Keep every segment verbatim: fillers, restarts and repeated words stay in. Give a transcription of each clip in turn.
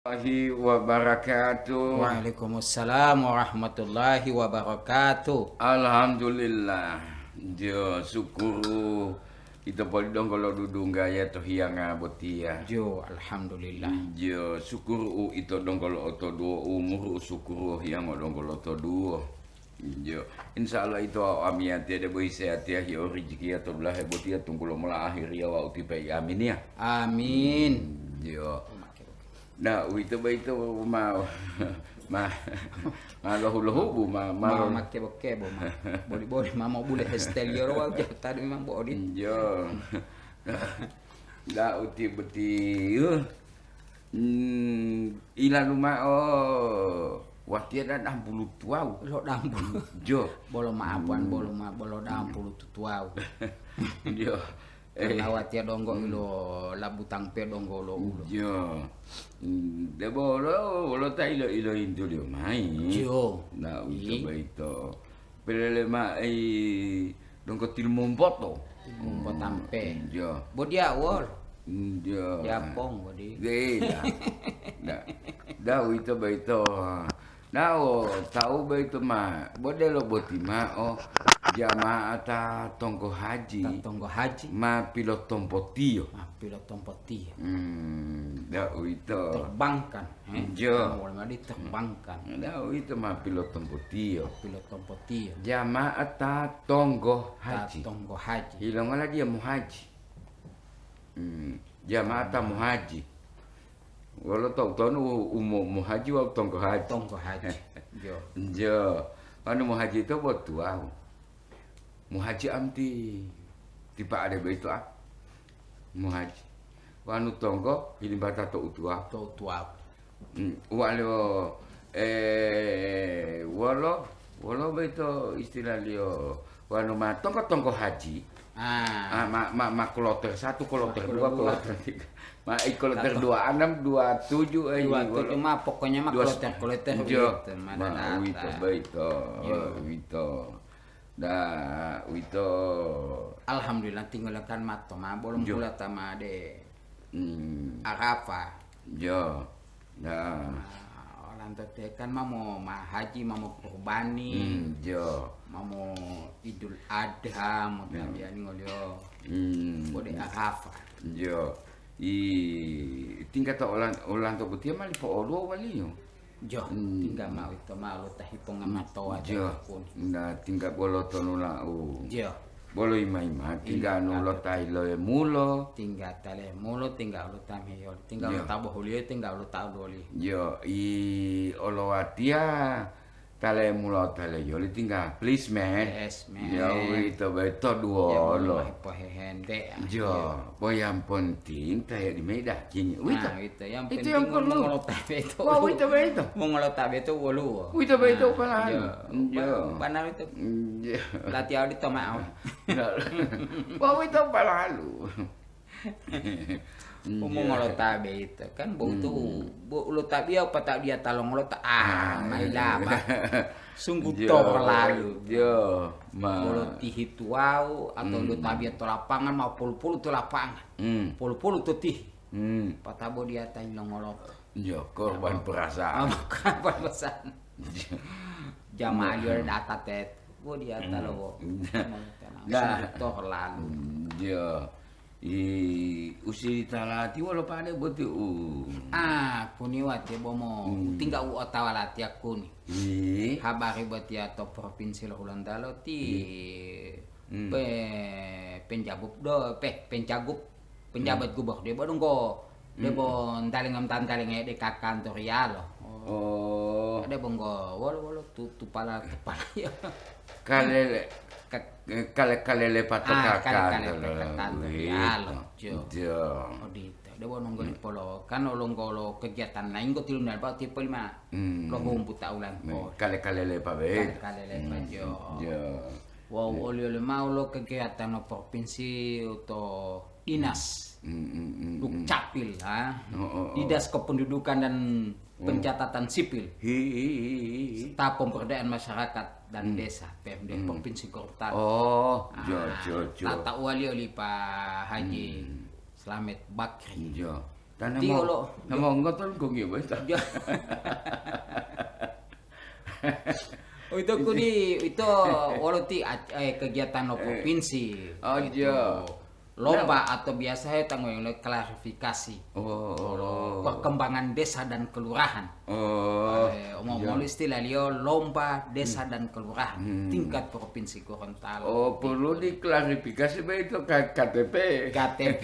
Warahmatullahi wabarakatuh. Waalaikumsalam warahmatullahi wabarakatuh. Alhamdulillah. Jo, sukuru ito poli donggo lo dudunggaya to hiyanga botiya. Jo, alhamdulillah. Jo, sukuru u ito donggo lo otoduwo umuru, sukuru hiyanga donggo lo otoduwo. Jo, insya Allah ito wau amiyatiya debo hiseyatiya hiyo rijikiya to dulahe botiya tunggulo mola ahiriya wau tipai. Amin ya. Amin. Jo. Nah, uwito boyito ma, ma, ma lohu-lohubu, ma, ma Ma, lo- ma kebo-kebo, ma. Boli-boli, ma mobule hesteliyoro wawu jatadu memang bo odito. Jo. Nah, uti boti, uh, mm, ilalu ma'o watiya da dampulu tuwawu. Lo dampulu. Jo. Bolo ma'apuan, Hmm. bolo ma-, bolo dampulu tutuwawu. Jo. Karena Eh. watiya donggo Hmm. ilo labutang pe donggo lo ulo. Jo. Hmm, debo wolo, wolo ta ilo-ilo intuliyo mayi. Jo. Nah, uwito Iya. boyito. Pelele ma, eh, donggo tilumomboto. Tilumombotampe. Hmm, jo. Bo diya wol. Hmm, jo. Diya pong, bo di. Iya. Nah, dah, uwito boyito. Nawo tawu boyito ma, bo delo boti ma'o jama'ata tonggo haji Ta tonggo haji. ma pilotompotiyo. Ma pilotompotiyo. Hmm, da uwito. Terbangkan, he? Jo. Wolo madi terbangkan. Da uwito ma pilotompotiyo. Pilotompotiyo. Jama'ata tonggo Ta haji. tonggo haji. Ilongola dia muhaji? Hmm, jama'ata muhaji. Wolo to'u tonu u mo-, mohaji wawu tonggo haji. Tonggo haji. Jo. Jo. Wanu mohaji to bo tuwawu. Mohaji amti tipa ade boyito a. Mohaji. Wanu tonggo hilimbata to utuwawu. To utuwawu. Hmm, waliyo, eh, wolo, wolo boyito istilaliyo, wanu ma tonggo-tonggo haji. Ah. Ah, ma, ma, ma kloter satu, kloter Ma dua, kloter dua. kloter tiga. Ma, eh, kloter Satu. dua enam, dua tujuh, eh, Dua wolo. tujuh ma, pokoknya ma Dua kloter-kloter Jo. begitu, ma Ma, data. uwito boyito, Jo. uwito. Da, uwito. Alhamdulillah, tinggalakan mato ma, bolom Jo. pulata ma de. Hmm. Arafah. Jo. Nah. Ah, olanto te kan mamo mahaji, mamo kurbani, Hmm, jo. mamo Idul Adha, mo Ya. tabiyan ngoliyo. Hmm. Bode Arafah. Jo. I tingkata olan-, olanto botiya mali po'oluwo waliyo. Jo, Hmm. tingga ma'o ito ma'o lo ta hiponga Hmm. matowa Jo. tepun. Nah, tingga bolo tonu la'u. Jo. Bolo ima-ima, tingga Ima anu lo tatu. ta iloye mulo. Tingga tale mulo, tingga lo ta meyoli, tingga Jo. lo ta bohuliyo, tingga lo ta doli. Jo, i olowatiya tale mulo tale yoli tingga please, man. Yes, man. Ya, uwito boyito Ya, duwolo. ma hipohehente, ah. Jo, Ya. bo yang penting ta hedi mayi daging. Uwito. Nah, uwito. Yang Itu penting yang perlu. mongolotabe itu. Wah, uwito boyito. Mongolotabe itu woluwo. Uwito boyito Nah, upalalu. ya. Jo. Ba-, banari itu. Hmm, ya. Latihan di tomao. Wah, uwito upalalu. Iya. Umongolotabe ito, kan, bo utu, Hmm. bo ulo tabiya pata'o diya ta longolota, ah, Ah, mailaba. iya. Sungguh Iya, terlalu. iya, ma. Bolo tihi tuwawu atau Hmm. lo tabiya to lapangan ma polu-polu to lapangan. Hmm. Polu-polu to tihi. Hmm. Patabo diya ta longolota. Iya, korban Apa? perasaan. Apa korban perasaan? Iya. Jamaah Iya. liyo data tet. Wo diya ta Hmm. lo wo. Iya. Nah. Sungguh terlalu. Hmm, iya. I, usi talati wolo pade boti u. Ah, kuni watiya bo mo Hmm. tingga u otawa latiya kuni. Ih. Habari botiya to Provinsi lo Hulontalo ti Hmm. pe-, penjabup do, pe-, pencagup, penjabat Hmm. gubernur de bo donggo, de bo Hmm. ntalinga-ntalinga de ka kantor yalo. Oh. De bo nggo wolo-wolo tu-, tupala-tupala ya. Kalele, Ka- eh, kale-, kalele patoka Ah, kale-, kalele kantor. patoka kantor. Wih, yalo, jo. Jo. Odito. De bo nonggo Hmm. lipolo, kan olonggolo kegiatan lain go tilumna ba tipe lima Hmm. lo humpu taulan Hmm. pol. Kale-kalele pa be. Kale-kalele pa, Hmm. jo. Jo. Wow, Hmm. oli-oli ma'o lo kegiatan lo provinsi to dinas. Hmm, hmm, hmm, hmm. Dukcapil, ha? Oh, oh, oh. Dinas Kependudukan dan Oh. Pencatatan Sipil. Hi, hi, hi, hi, hi. Serta Pemberdayaan Masyarakat dan Hmm. Desa, P M D, Hmm. Provinsi Gorontalo. Oh, jo, Ah, jo, jo. tata wali oli Pak Haji Hmm. Slamet Bakri. Jo. Tana Tiyo mo, lo, na jo, mo ngoton kong iyo beta. Jo. Oh, ito kuni, ito wolo ti ac-, eh, kegiatan lo provinsi. Oh, itu jo. Lomba atau biasa ya tanggung jawab klarifikasi. Oh, oh, oh. Perkembangan desa dan kelurahan. Oh, eh, omong-omong istilahnya lomba desa dan kelurahan tingkat provinsi Gorontalo. Oh, perlu diklarifikasi, Pak, itu K-, K T P. K T P.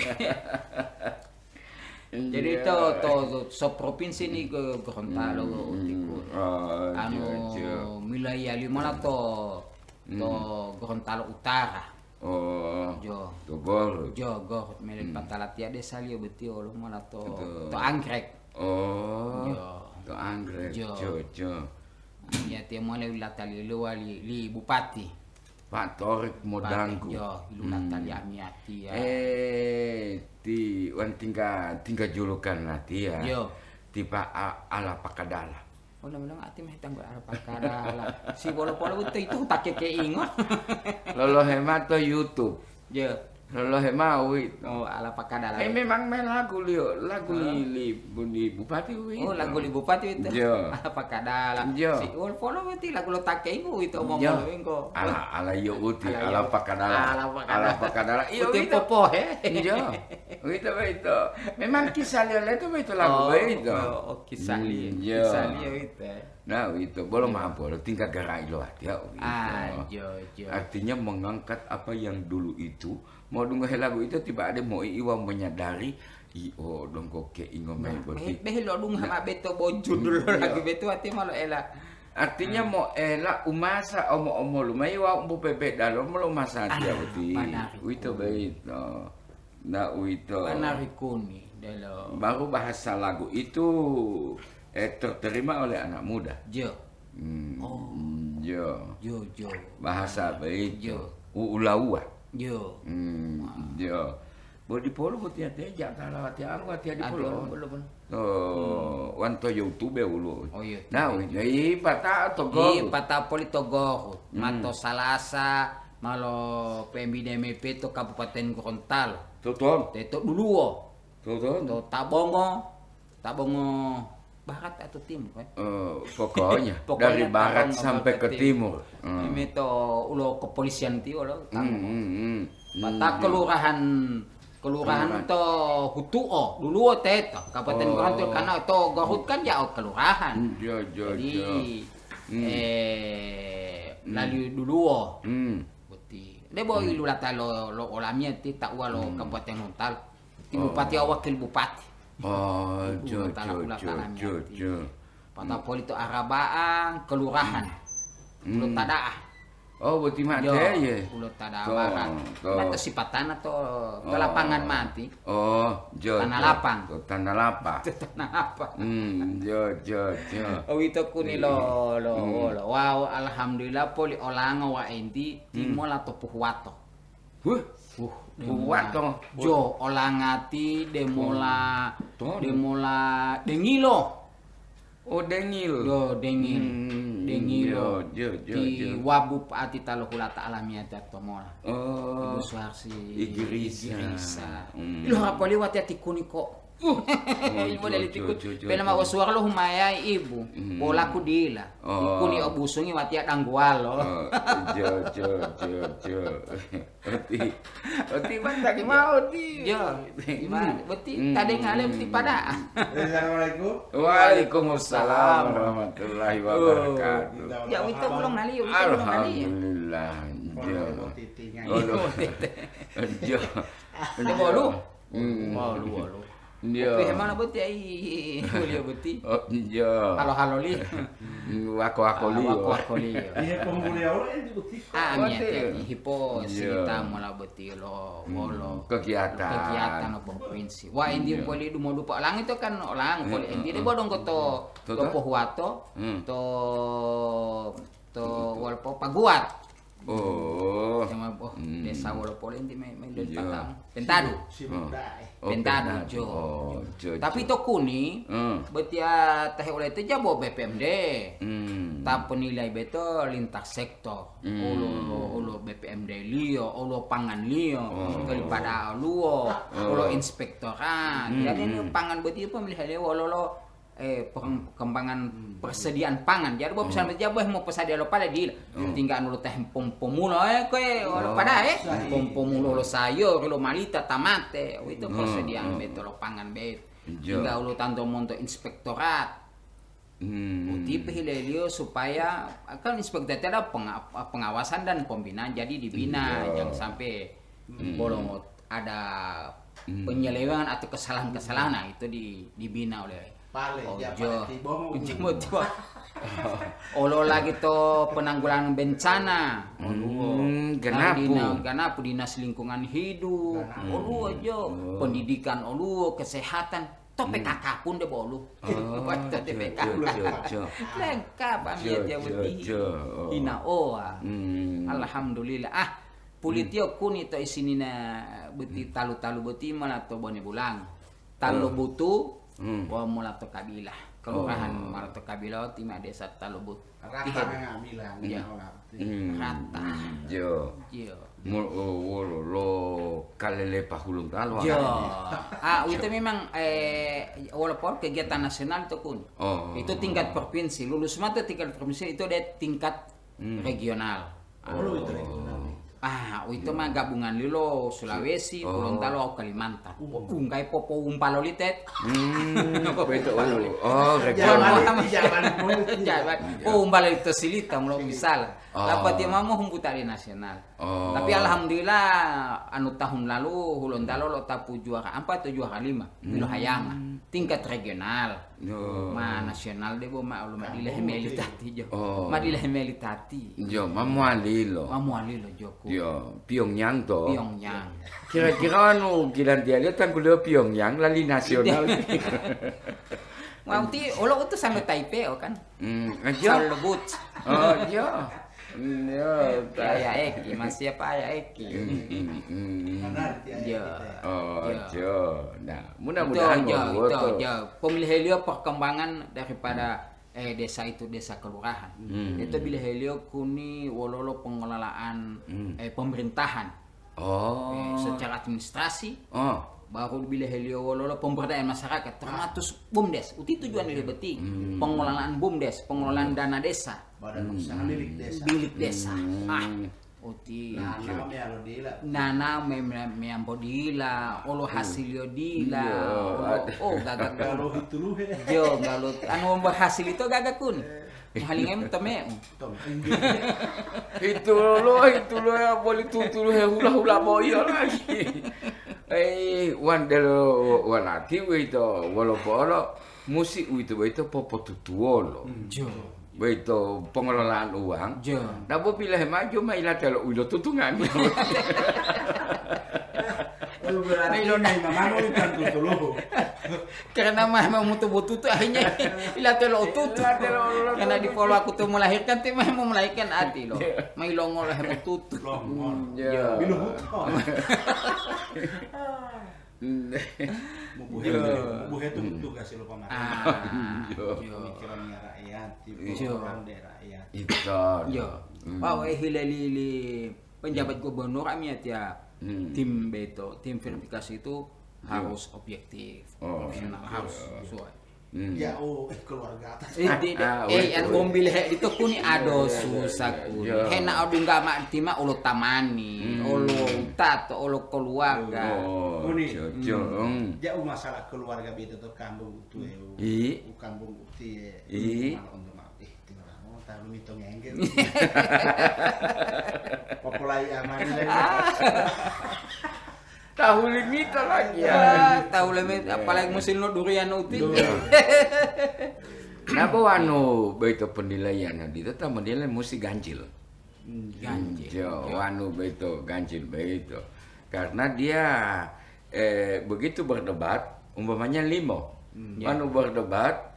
Jadi to, to, to, seprovinsi ni ke Gorontalo utiku. Oh, anu, iya, iya. Milayali mola to, to Gorontalo Utara. Oh, jo. To Gorut. Jo, Gorut mele patala tiya desa liyo boti olo mola to, to Anggrek. Oh, jo. To Anggrek. Jo. Jo, jo. Iya, tiya mole wilatali luwa li, li bupati. Pak Torik Modanggu. Jo, ilulata li amiyatiya. Eh, ti wan tingga, tingga julukan latiya. Jo. Ti Pak A-, Ala Pakadala. Ola-ola ati meh tanggul Ala Pakadala. Si bolo-bolo beto itu take keingo. Lolohe mato YouTube. Jo. Lolohe mau uwito. Oh, Ala Pakadala. Eh, memang me lagu liyo, lagu li, li, li bupati uwito. Oh, lagu li bupati uwito. Jo. Ala Pakadala. Jo. Si wol polo berarti lagu lo take ibu uwito omong lo engko. Ala, ala iyo uti, Ala iyo. Ala Pakadala. Ala Pakadala. Ala Pakadala. Iyo, uti uwito. Popo, he. Jo. Uwito, uwito. Memang kisah liyo leto uwito lagu uwito. Oh, oh, kisah liyo. Jo. Kisah liyo uwito. Nah, uwito, bolo ma'o bolo tingga garai lo watiya, uwito. Ah, jo, jo. Artinya mengangkat apa yang dulu itu, mau dungohe lagu itu tiba ada mo'i iwa menyadari, i, oh, donggo keingo mayi boti. Nah, behe, behe lo dungohe ma beto bo judul lo lagu beto watiya ma lo ela. Artinya mo ela umasa omo-omolu mayi wa umbu pepeda lo mo lo masa tiya boti. Uwito boyito. Nah, uwito. Banari kuni, delo. Baru bahasa lagu itu, eh, terterima oleh anak muda. Jo. Hmm, jo. Jo, jo. Bahasa baik. Jo. U-, ulawa. Jo. Hmm, jo. Bodi polo botiya teja, ta lawati anu watiya di polo. Aduh, belum, belum. Oh, wanto YouTube ulu. Oh, iya. Nah, iya, pata'o to Gorut. Iya, pata'o poli to Gorut. Hmm. Mato Salasa, malo P M B D M P to Kabupaten Gorontalo. Toton. Teto duluwo. Toton. To Tabongo, Tabongo Barat atau Timur, eh? Eh, pokoknya, pokoknya dari barat Tabongo sampai ke timur. Hmm. Ini to ulo kepolisian tiyo lo, hmm, Tabongo. Hmm, hmm. Pata'o kelurahan Kelurahan to Hutu'o, duluwo teto, Kabupaten Gorontalo, karena to Gorut kan ja'o kelurahan. Hmm, jo, jo, jo. Jadi, eh, lali duluwo. Hmm. Boti. Debo ilulata lo, lo olamiya ti ta'uwa lo Kabupaten Gorontalo. Ti bupati wawu wakil bupati. Oh, jo, jo, jo, jo. Pata'o poli to Araba'ang, kelurahan. Hmm. Pulo Tada'a. Oh, boti mate ye. Pulo Tada'a Barat. To, to. Mate sipatana to, to lapangan mati. Oh, jo, Tanah Lapang. To Tanah Lapang. To Tanah Lapang. Hmm, jo, jo, jo. Oh, ito kuni lo, lo, lo. Wow, alhamdulillah poli olango wa enti timola to Pohuwato. Huh? Huh, Pohuwato. Jo, olangati demola, demola dengilo. Oh, dengil. Yo, dengil. Hmm, dengilo. Jo, jo, jo, jo. Ti wabu pa'ati talo hulata alamiyata tomola. Oh. Ibu Suharsi Igirisa. Igirisa. Hmm. Ilo hapali wati ati kuni ko. Uh, oh, ibu jo, dari jo, tiku. Jo, jo, pena jo. Ma suara lo humaya ibu. Hmm. Bolaku dila. Oh. Ikuni obusungi wati adanggualo. Oh, jo, jo, jo, jo. Oti, oti mantagi mao ti. Yo, gimana? Boti tadeng ale boti pada. Assalamualaikum. Waalaikumsalam warahmatullahi wabarakatuh. Ya, wito belum nali, wito belum nali. Alhamdulillah. Jo. Aduh. Jo. Bolu. Hmm. Bolu, bolu. Iya. Oke, mana boti ai, mulia boti. Oh, iya. Halo-halo li. Wako-wako li. Wako-wako li. Iya, pemulia orang itu boti. Ah, niat hipo cerita mula boti lo, wolo. Kegiatan. Kegiatan lo provinsi. Wah, ini boleh dumo dupa lang itu kan olang, boleh ini dia bodong ke to, to Pohuwato, to, to walaupun Paguat. Oh. Cuma, oh, hmm, desa wolo pole enti me-, me-, dari Iya. Patang. Pentadu. Sibuk Oh. dae. Oh, Pentadu, Pentadu. Jo. Oh, Jo, jo, Tapi Jo. to kuni, Hmm. betia tahe oleh itu jabo B P M D. Hmm. Ta penilai beto lintas sektor. Hmm. Olo, olo B P M D liyo, olo pangan liyo, Oh. daripada oluwo, Oh. olo inspektorat. Hmm, Jadi, ini hmm. pangan boti pemilihan liyo, olo, olo eh, perkembangan persediaan pangan. Jadi, bo, misalnya, dia bo mau persediaan lo pale dila. Tinggal anu lo teh pom-, pomulo, eh, koe, pada, eh, pom-, pomulo lo sayur, lo malita, tamate, itu persediaan beto lo pangan beto. Tinggal lo tanto monto inspektorat. Hmm. Utipe hilelio supaya, kan inspektorat ada penga-, pengawasan dan pembinaan, jadi dibina, jangan sampai bolongot ada penyelewengan atau kesalahan-kesalahan, nah, itu di-, dibina oleh Pale, Ojo. Pale tibo, Ojo, tibo. Olo lagi to penanggulangan bencana. Hmm, Lagi genapu. Dina-, genapu dinas lingkungan hidup. Oluwo jo. Pendidikan oluwo, kesehatan. To P K K pun de bolu. Oh, Buat to jo, P K K. Jo, jo, jo. Lengkap, Jo, amiyatiya jo, boti. Jo. Oh. Ina oa. Hmm. Alhamdulillah. Ah, Pulitiyo kuni to isinina boti talu-talu boti mola to Bone Bulango. Talu butu wawu mola to Kabila. Kelurahan mola to Kabila, tima desa talu butu. Rata ngabila, Iya. ngabila. Hmm. Rata. Hmm, jo. Iya. Mo-, o, wolo lo kalelepa Hulontalo. Iya. Ah, itu memang, eh, walaupun kegiatan nasional itu kuni. Oh. Itu tingkat provinsi. Lulus mata tingkat provinsi itu ada tingkat regional. Oh, itu regional. Ah, uwito ma gabungan lilo Sulawesi, Gorontalo, wawu Kalimantan. Ungga'i popoumpalo lite. Hmm, betul. Oh, regional. Jaman, jaman. Iya. Poumpalo lito silita, mulo misala. Oh. Lapati mamo humbuta di nasional. Oh. Tapi alhamdulillah, anu tahun lalu, Hulontalo lotapu juara ampat atau juara lima, pilohayanga. Tingkat regional. Yo. Ma nasional debo ma olo ma dila hemeli tati jo. Oh. Ma dila hemeli tati. Jo, ma mowali lo. Ma mowali lo joku. Yo, Pyongyang to. Pyongyang. Kira-kira anu gilantiya liyo tangguliyo Pyongyang lali nasional. Mau ti olo utusan lo Taipei o kan. Hmm, jo. Sol lebut. Oh, jo. Hmm, ya, Pak Yaya Eki, Mas, ya, Pak Yaya Eki. Hmm, hmm, hmm. Benar, Pak Yaya Eki. Oh, ya. Jo. Nah, mudah-mudahan itu, jo, itu, jo. Pemilihiliyo perkembangan daripada, eh, desa itu, desa kelurahan. Hmm. Itu bilahiliyo kuni wololo pengelolaan, eh, pemerintahan. Oh. Eh, secara administrasi, baru bilahiliyo wololo pemberdayaan masyarakat, termasuk BUMDes. Uti tujuan dari beti, pengelolaan BUMDes, pengelolaan dana desa. Badan usaha milik desa. Milik desa. Hmm. Ah, uti. Nana meyalo dila. Nana me-, me-, meyambo dila, olo hasilyo dila, iya, olo, oh, gaga. Galo hituluhe. Jo, galo, anu berhasil itu gaga kun. Mahalinge mu tomeu. Tom. Hitululo, hitululo, ya, boli tutuluhe hula-hula boiyo lagi. Eh, wandelo, wanati wito, wolo polo. Musi uwito boyito popotutuwolo. Hmm. Jo. Boyito pengelolaan uang. Jo. Dabo bilahe maju ma ilate lo uwilo tutungani. Oh, berarti memang anu ikan tutuluhu. Karena ma-, ma mutu-mututu akhirnya ilate lo ututu. Ilate lo ututu. Karena di polo aku tuh melahirkan, ti ma mau melahirkan ati lo. Jo. Ma ilongo lo hemututu. Longo. Jo. Biluhuto. Hmm. Mubuhe, mubuhe itu butuh kasih lo pamarintah. Ah, iya. Pemikiran rakyat, iya, orang dari rakyat. Iya. Hmm. Wawu ehile li, li penjabat gubernur amiyatiya tim beto, tim verifikasi itu harus objektif, profesional, harus sesuai. Hmm. Ya, oh, eh, keluarga atas. Eh, di, di, ah, eh, wes, yang wes. Bombil he itu kuni ado susah kuni. Iya. Hena odungga ma tima olo tamani, olo tato, olo keluarga. Oh, cocok. Hmm. Jauh masalah keluarga beda to kampung utu e. I. U kampung uti e. I. Malah untuk mau, eh, tinggal mau taruh mito ngengge. Populai aman lagi. Tahu limita lagi ya. Ah, tahu limita, apalagi musim lo durian uti. Durian. Napa wanu boyito penilaian, dito ta menilai musti ganjil. Hmm, ganjil. Jo, wanu boyito ganjil boyito. Karena dia, eh, begitu berdebat, umpamanya limo. Hmm. Wanu berdebat,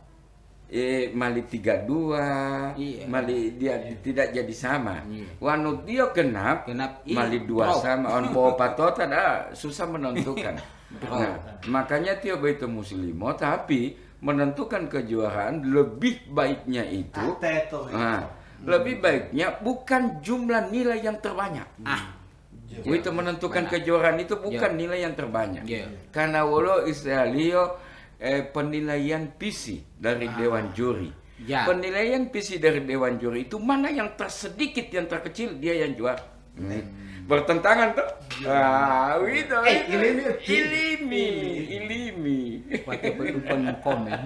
Eh, mali tiga dua, iya, mali dia, iya, tidak jadi sama. Iya. Wanu dia genap, genap, iya, mali dua sama. On po patota dah susah menentukan. Nah, makanya tiap itu muslimo, tapi menentukan kejuaraan lebih baiknya itu, nah, lebih baiknya bukan jumlah nilai yang terbanyak. Ah, itu menentukan kejuaraan itu bukan nilai yang terbanyak. Karena wolo istilahliyo, eh, penilaian visi dari dewan juri. Penilaian visi dari dewan juri itu mana yang tersedikit, yang terkecil, dia yang juara. Hmm. Bertentangan tuh. Ah, itu, eh, itu. Ilimi, ilimi. Wati apa itu pun komen.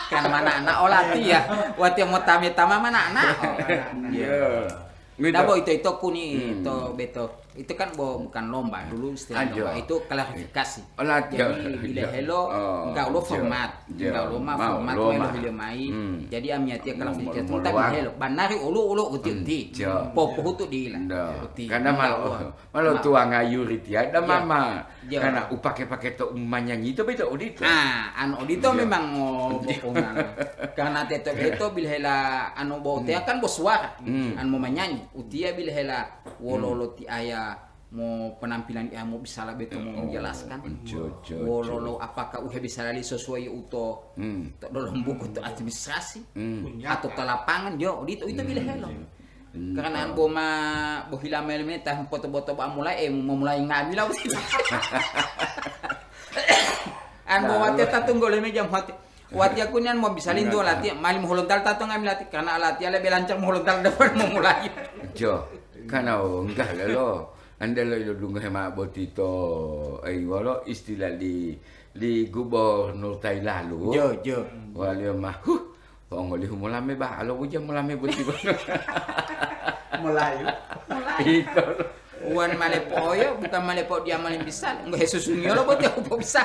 Kan mana anak olati ya. Wati mau tame-tama mana anak. Iya. Dabo itu, itu kuni, itu beto. Itu kan bo, bukan lomba dulu istilah lomba. Itu klarifikasi. Jadi bila helo, enggak lo format. Enggak lo ma format, mai lo hile mai. Jadi amiyatiya klarifikasi tentang helo. Banari ulu-ulu uti-uti. Popohutu dila. Uti. Karena malah, malah tuanga yuri tiada mama. Karena upake-pake to manyanyi to beda odito. Ah, anu odito memang mo bokongan. Karena teto beto bila hela anu botea kan bosuara. Anu mo manyanyi. Utia bila hela wololo ti aya mo penampilan iya mo bisala beto mo menjelaskan. Wololo apakah uhe bisala li sesuai uto to dalam buku to administrasi atau to lapangan, yo odito, ito bila helo. Karena an boma bohila mele-mele tahu foto-foto ba mulai, eh, memulai ngambil aku. An boma teta tunggu le meja mati. Wati aku nian mau bisa lindo lati, mali moholontal tato ngambil lati, karena lati ale belancar moholontal depan memulai. Jo, karena enggak lelo. Ande lo ilo dungohe ma boti to, eh, wolo istilah li, li gubernur tai lalu. Jo, jo. Walio mah, huh, pongolihu molame bah, alo uja molame boti. Melayu. Ito. Wan malepo oyo, bukan malepo dia maling bisa. Enggak Yesus ungiyo lo boti aku po bisa.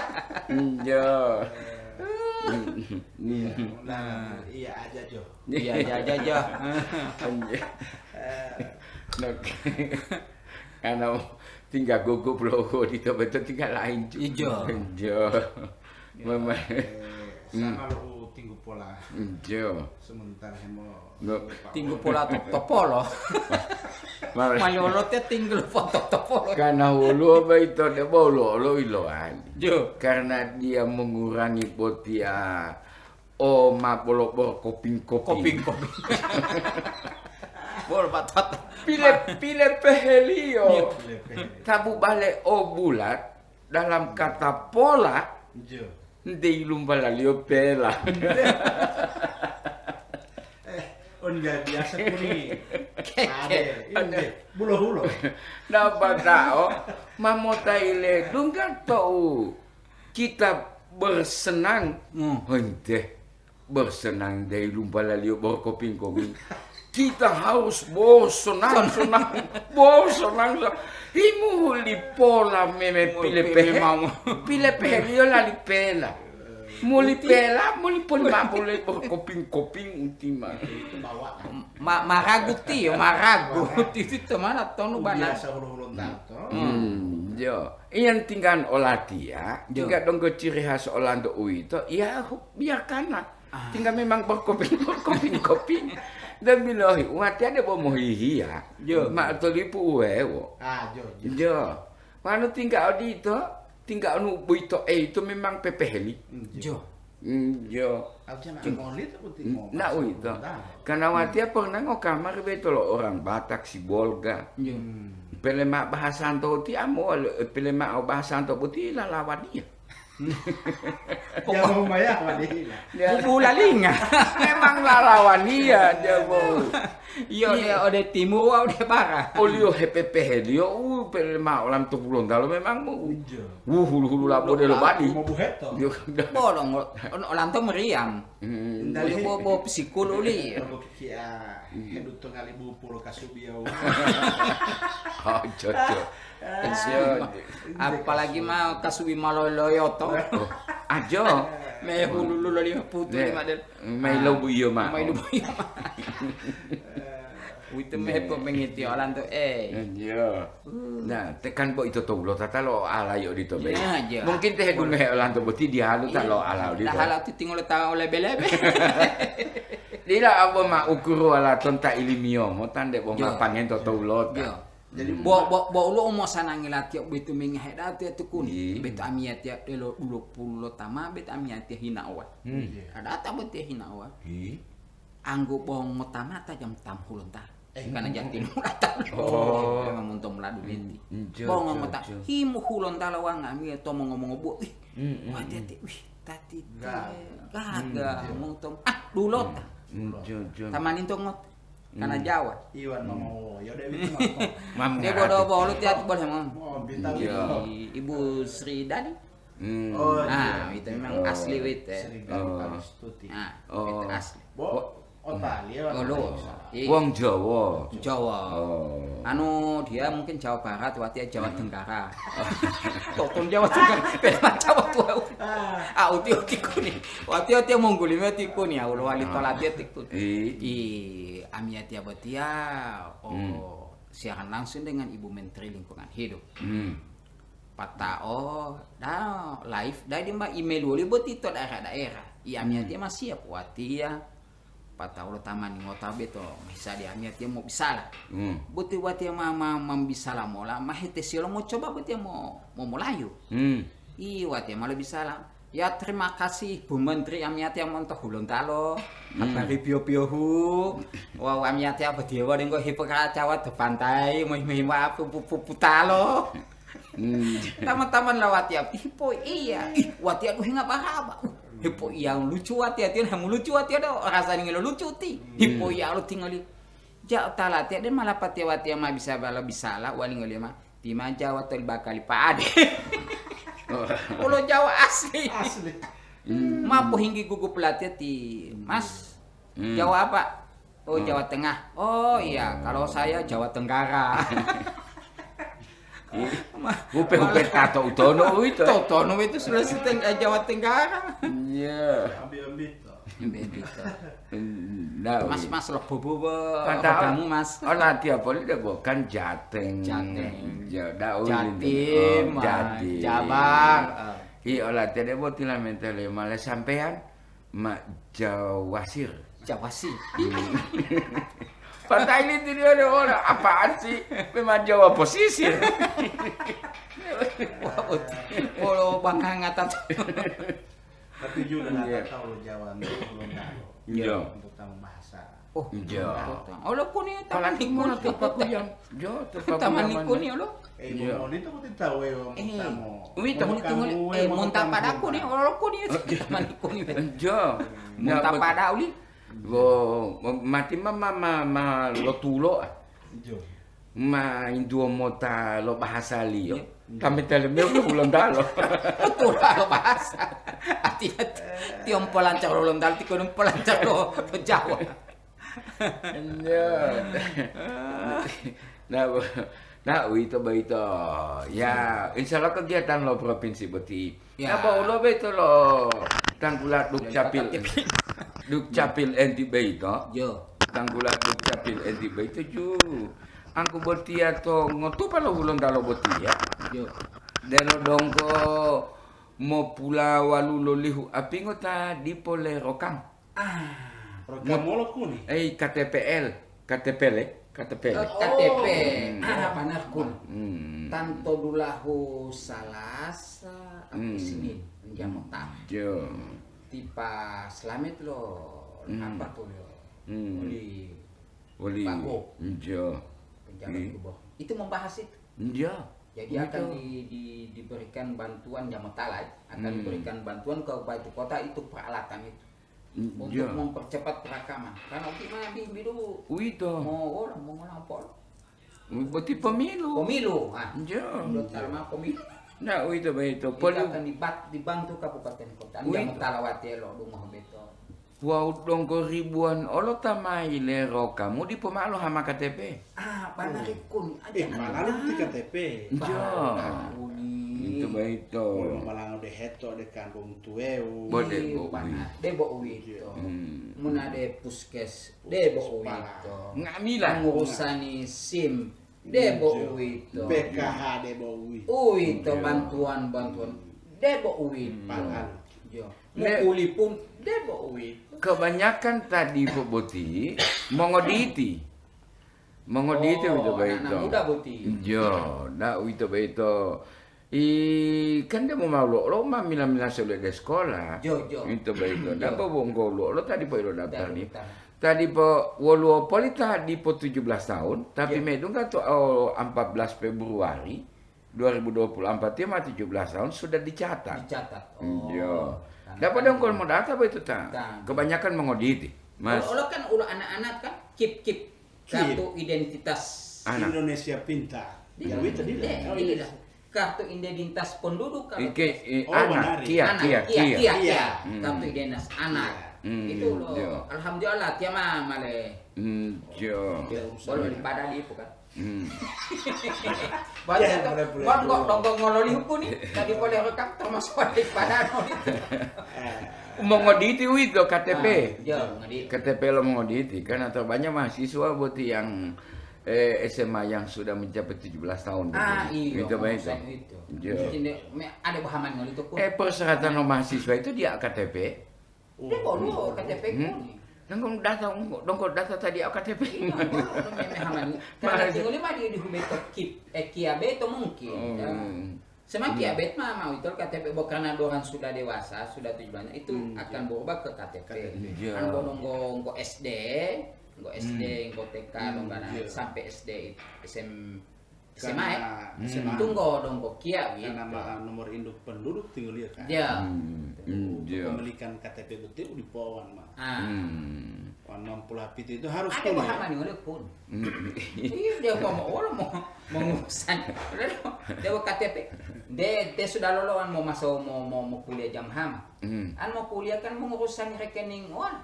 Jo. Iya, nah, iya aja, Jo. Iya aja, aja, Jo. Iya. Oke. Karena tinggal gugup lo, di to beto tinggal lain juga. Ijo. Ijo. Memang. Sama lo tinggu pola. Ijo. Sementara hemo tinggu pola to, topolo. Mayolo te tinggal foto topolo. Karena wolo baito de bolo lo iloan. Jo. Karena dia mengurangi botia. O ma bolo boro koping-koping. Koping-koping. Bolo batata. Pile, pile peheliyo. Tabu bale o bulat dalam kata pola. Nde ilumbalaliyo pela. Eh, on nggak biasa kuni. Ade, inde, bulo-bulo. Dapat tao, mamota ile dungga tou. Kita bersenang, hente, bersenang dai lumpalaliyo boro koping-koping. Kita harus bersenang-senang, bersenang-senang. Himuhuli pola meme pile pehe, pile peheliyo lali pela. Muli pela, muli poli ma'o bole boro koping-koping uti ma. Ma-, maragu tiyo, maragu. Titi to mana tonu bana. Biasa hulu-hulu tato. Hmm, yo. Iyan tinggal olatiya, tinggal donggo ciri khas Olando uwito, ya hu-, biarkanlah. Tinggal memang berkoping-, berkoping-koping. Dan bilohi, uwatiya debo mohihiya. Jo. Ma tolipu uwewo. Ah, jo, jo. Jo. Wanu tinggal odito, tinggal anu boyito, eh, itu memang pepeheli. Hmm, jo. Jo. Hmm, jo. Harusnya nak molit, aku ti-, mau ndak masuk uwito. Karena watiya pernah ngokamari beto lo orang Batak si Bolga. Jo. Hmm. Pele ma bahasanto ti amo, pele ma bahasanto boti lalawaniya. Jauh maya, Pak, di. Bubu lalinga. Memang lalawaniya, jauh. Iyo, de ode timur, wa ode barat. Oliyo hepepeheliyo, u, pele ma olanto Hulontalo memang mu. Iya. Wu, hulu-hulu labo de lo bali. Mau buheto. Yo, dah. Bolong, on-, olanto meriam. Hmm. Bo, bo, bo, psikul uli. Kia, heduto ngali bu pulo kasubi ya. Oh, cocok. Iya. Apalagi ma kasubi maloyo-loyoto. Oh, ajo. Me hululu lo lima putu lima del. Mai lo bu iyo ma. Mai lo bu iyo ma. Uwito mehe pomengetiyo olanto, eh. Iya. Nah, tekan bo ito to ulota ta lo ala yo odito be. Iya, iya. Mungkin te hedumehe olanto boti diyalu ta lo ala odito. Dah ala titingolo ta lebe-lebe. Dila abo ma ukuru walaton ta ilimiyomo tande bo ma pangento to ulota. Iya. Jadi bo, bo, bo ulo umo sanangi latiya uwito mengehe datu ya tukuni. Iya. Beto amiyatiya delo dulo pulu lo tama, beto amiyatiya hinawa. Hmm. Ada ta boti hinawa. Iya. Anggo bo ngota mata jam tam hulontalo. Eh, karena jati mulata. Oh. Memang monto muladu benti. Bo ngota himu hulontalo wanga mi to mongo-mongo bu. Wih, wati-wati. Wih, tati gaga monto. Ah, dulota. Tamaninto ngot. Karena Jawa. Iwan mau yo dewi. Mamu. Dia bodoh bolu tiat boleh mau. Oh, bintang itu. Ibu Sri Dani. Hmm. Oh, nah, iya. Itu memang asli wit, ya. Sri Galuh Kalistuti. Nah, itu asli. Bo, Otali ya. Olo. Wong Jawa. Jawa. Oh. Anu, dia mungkin Jawa Barat, wati Jawa Tenggara. Totol Jawa Tenggara, beda Jawa tua. Ah, uti-uti kuni. Wati-wati mongguli meti kuni, ya, ulo wali tolati tikuni. I amia tia botia, oh, siaran langsung dengan Ibu Menteri Lingkungan Hidup. Hmm. Pata'o, da live, dadi ma email woli boti to daerah-daerah. I amiyatiya ma siap watiya, pata'o lo tamani ngota beto, misali amiyatiya mobisala. Hmm. Boti watiya ma, ma, mambisala mola, ma hetesiyo lo mocoba botiya mo, momolayu. Hmm. I watiya ma lobisala. Ya, terima kasih, Bu Menteri, amiyatiya monto Hulontalo. Hmm. Habari piyo-piyohu. Wawu amiyatiya botiya wodenggo hipokacawa to pantai, mohimo-himo apu pu-, pu-, putalo. Hmm. Tama-tama la watiya, hipo iya. Ih, watiya duhinga baraba. Uh, hipo iya lucu watiya, tiyo hemu lucu watiya do, rasani ngelo lucu ti. Hipo iya lo tingali. Ja, talatiya de malapatiya watiya ma bisa bala bisala, wali ngoliyo ma. Ti ma Jawa toli bakali pa'ade. Oh. Wolo Jawa asli. Asli. Hmm. Ma pohinggi gugup latiya ti, Mas, Jawa apa? Oh, Jawa Tengah. Oh, iya, kalau saya Jawa Tenggara. Ih, hupe-hupe tato utono uwito, eh? Totono uwito Sulawesi Teng-, eh, Jawa Tenggara. Iya. Ambi-ambi to. Ambi-ambi to. Nah, Mas, Mas, lo bubu, apa kamu, Mas? Oh, latiya poli de bukan Jateng. Jateng. Ja-, Jatim, oh, Jatim. Jabar, eh. Iya, latiya de bo tilamentele male sampean. Ma Jawasir. Jawasir. Pantai ini dia ada orang, apaan sih? Memang Jawa posisir. Wah, betul. Kalau Bang Hangat atau tapi juga nggak tahu lo Jawa untuk Gorontalo. Iya. Untuk tamu bahasa. Oh, iya. Olo kuni, tamani kuni. Apa kuyang? Jo, tamani kuni olo. Eh, iya. Mo dito ko titawe, eh, mo tamo. Umi tamo kuni, eh, mo tamo padaku ni, olo kuni, tamani kuni. Jo. Mo tapada uli. Go, mati ma, ma, ma, ma lotulo, ah. Jo. Ma induo mota lo bahasa liyo. Iya. Kami tele meo lo Hulontalo. Betul lo bahasa. Artinya tiom polancar lo Hulontalo, tiko polancar lo Jawa. Iya. Nah, bu-, nah, uwito boyito. Ya, insya Allah kegiatan lo provinsi boti. Ya. Nah, bo ulo boyito lo tanggula Dukcapil. Dukcapil enti boyito. Yo. Tanggula Dukcapil enti boyito ju. Angku botiya to ngotupa lo Hulontalo botiya. Yo. Delo donggo mopulawalu lo lihu apingo ta dipo lerokang. Ah, program molo kuni? Eh, K T P L, K T P L, eh, K T P L. Eh, K T P. Hmm. Ah, benar, kun. Hmm. Tanto dulahu Salasa, apa Senin, jam utang. Jo. Tipa Slamet lo, apa tuh, lo? Hmm. Oli Oli, Pago. Jo. Pejabat gubernur. Itu membahas itu. Jo. Jadi akan di, di, diberikan bantuan jamotala, akan diberikan bantuan ke Kabupaten Kota itu peralatan itu. Untuk mempercepat perekaman. Karena uti mah bimbi dulu. Uwito. Mau orang, mau orang apa? Boti pemilu. Pemilu, ah. Jo. Belum tahu mah pemilu. Nah, uwito boyito. Itu akan dibat-, dibantu Kabupaten Kota. Uwito. Jamotala wati lo dunggo beto. Wawu donggo ribuan olo ta ma yilerokamu dipo ma'o lo hama K T P. Ah, banari kuni aja. Eh, mana lu peti K T P? Jo. Kuni. Itu boyito. Wolo malango de heto de kambung tuweu. Bo de bo uwi. Debo uwito. Hmm. Munade puskes, debo uwito. Nga'amila. Mengurusani sim, debo uwito. P K H debo uwito. Uwito bantuan-bantuan, debo uwito. Yo. Mukuli pun, debo uwito. Kebanyakan tadi po boti mongoditi. Mongoditi uwito boyito. Anak-anak muda boti. Yo, da uwito boyito. I, kan demo mau lo'o ma mila-mila sole de sekolah. Jo, jo. Ito boyito. Jo. Dabo wonggo lo'o tadi po ilo daftar ni. Tadi po woluwo poli ta dipo tujuh belas tahun, tapi medungga to, oh, empat belas Februari dua ribu dua puluh empat, dia ma tujuh belas tahun sudah dicatat. Dicatat. Iya. Dabo dong kalau mau data boyito ta. Kebanyakan mengoditi, Mas. Olo, olo kan ulo anak-anak kan kip-kip kartu identitas. Anak. Indonesia Pintar. Iya. Kartu identitas penduduk kalau anak, kia, anak, kia, kia, kia. Kartu identitas anak. Itu loh, alhamdulillah, kia ma male. Iya. Bolo di Padang itu kan. Bangko, bangko ngololi hukum ni, tadi boleh rekam termasuk di Padang itu. Mongoditi uwito K T P. Iya, mongoditi. K T P lo mongoditi kan, atau banyak mahasiswa boti yang eh, S M A yang sudah mencapai tujuh belas tahun. Ah, iya, itu. Iya. Mungkin dia, me-, ada bahaman ngoli itu, Kun. Eh, persyaratan lo mahasiswa itu dia K T P. Dia baru K T P Kun. Dongko data, dongko data tadi K T P. Iya, baru, baru, me-, mehaman. Karena tinggal lima di, di hubeto kip, eh, kia beto mungkin, ya. Semakin abet ma, mau itu K T P, bo karena dorang sudah dewasa, sudah tujuh belas, itu akan berubah ke K T P. Iya. Kan bo nunggu, nunggu S D, nunggu S D, nunggu T K, nunggu anak sampai S D, S M, S M A, ya. Karena S M A. Itu nunggu, nunggu kia, karena gitu. Ma-, nomor induk penduduk tinggal dia, kan? Iya. Iya. Kepemilikan K T P betul dipowan, ma. Ah. Wan enam puluh pitu itu harus ada kuliah. Ada bahaman ngoli Kun. Iya, dia mau, mau, mau, mau ngurusan. Udah dong, dia mau K T P. Dia, dia sudah loloan mau masuk, mau, mau, mau kuliah jam ham. An mau kuliah kan mengurusan rekening, wah.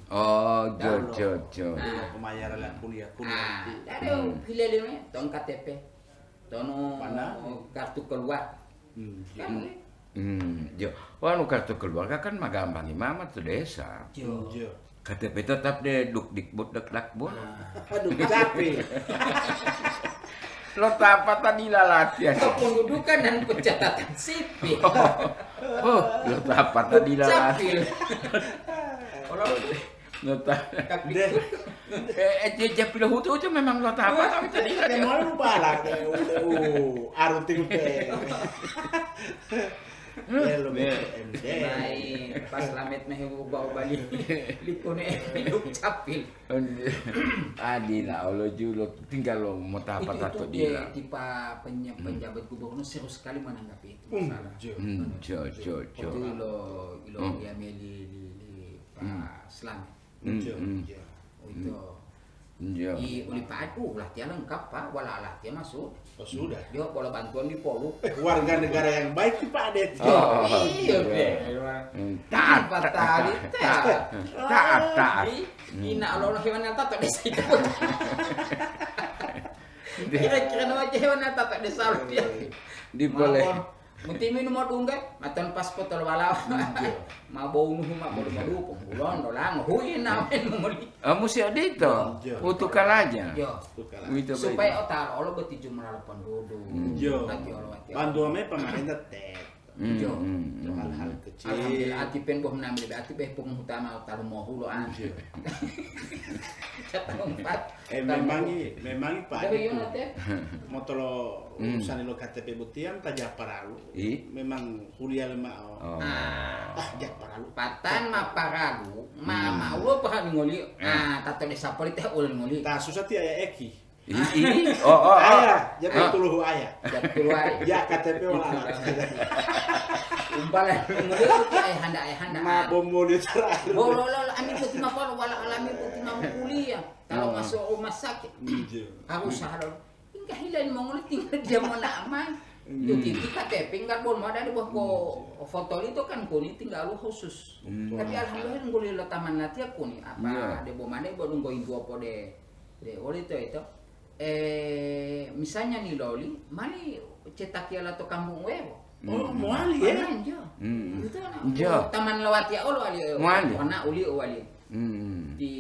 Oh, jo, jo, jo. Nah. Pembayaran lah kuliah, kuliah. Ah, itu. Ada pilihan ini, ton K T P. Tono kartu keluar. Kan, eh? Hmm, jo. Wanu kartu keluarga kan magambangi mama to desa. Jo. Jo. K T P tetap de duk dikbud dek dakbud. Ah. Aduh, capek. Lo tapa tadi lalatian. Kependudukan dan pencatatan sipil. Oh, lo tapa tadi lalatian. Capil. Kalau Nota. Tapi deh. Eh, eh, dia, dia pilo hutu itu memang nota apa, tapi tadi dia mau lupa lah, kayak, uh, uh, aruting teh. Dia lebih M D. Baik, pas Lamet meh ubah-ubah li-, likone hidup capil. Adila, Allah julo, tinggal lo mau apa. Itu, tato itu dia dila. Tipe penye-, penjabat gubernur serius sekali menanggapi itu masalah. Hmm, jo, jo, jo. Itu lo, lo ya meli li, li, Pak Slamet. Hmm, hmm. Iya. Oh, itu. Iya. I, uli Pak, uh, latihan lengkap, Pak. Wala latihan masuk. Oh, sudah. Dia bola bantuan di Polu. Eh, warga negara yang baik sih, Pak, deh. Oh, iya, iya. Deh. Hmm. Taat, taat, taat, taat, taat, taat. Ina, Allah, hewan yang taat, desa itu. Kira-kira nama aja hewan yang taat, desa, dia. Di boleh. Mutimi nu modungga, maton paspor tolo balawa. Iya. Ma bonu ma bolu bolu, pembulondo lango, huina men moli. Ah, musi odito. Iya. Utukalaja. Iya. Utukalaja. Uwito supaya boyito. Otalu olo boti jumlah lo penduduk. Hmm. Iya. Bagi olo wati. Bantuan me pemerintah tet. Hmm, iya. Hmm, hmm. Hal-hal kecil. Alhamdulillah, ati pen boh menambil, ati beh pung utama otalu mohulo, ah. Iya. Kata empat. Eh, memang i-, memang i, Pak, dari itu. Yona, teh? Motolo urusan lo K T P botiya ta japaralu. I? Memang huliya le ma'o. Oh. Ah. Ah, japaralu. Patan ma paralu, ma, ma ulo paha ngoli. Ah, tato desa poli teh ulun ngoli. Ta susah ti aya eki. I, i, oh, oh, oh. Aya, jadi tuluhu aya. Jadi tuluhu aya. Ya, K T P wala anak. Umpala ngoli itu ayahanda, ayahanda. Ma bomoli terakhir. Bolo, lo, lo, ami poti ma polo, wala alami poti ma kuliah. Kalau masuk rumah sakit, harus sahalo. Hingga hilain mongoli tinggal dia mau nak aman. Yo, titi K T P enggak boleh mau ada di bawah ko foto itu kan kuni tinggal lu khusus. Tapi alhamdulillah ngoli lo taman natia kuni apa de bo mane bo nunggu ibu apa de, de oli to itu. Eh, misalnya ni loli, mani cetakiala to kampung wewo. Oh, mowali, ya? Mowali, jo. Hmm. Itu anak. Jo. Taman lawati ya, olo wali. Mowali. Warna uli wali. Hmm. Ti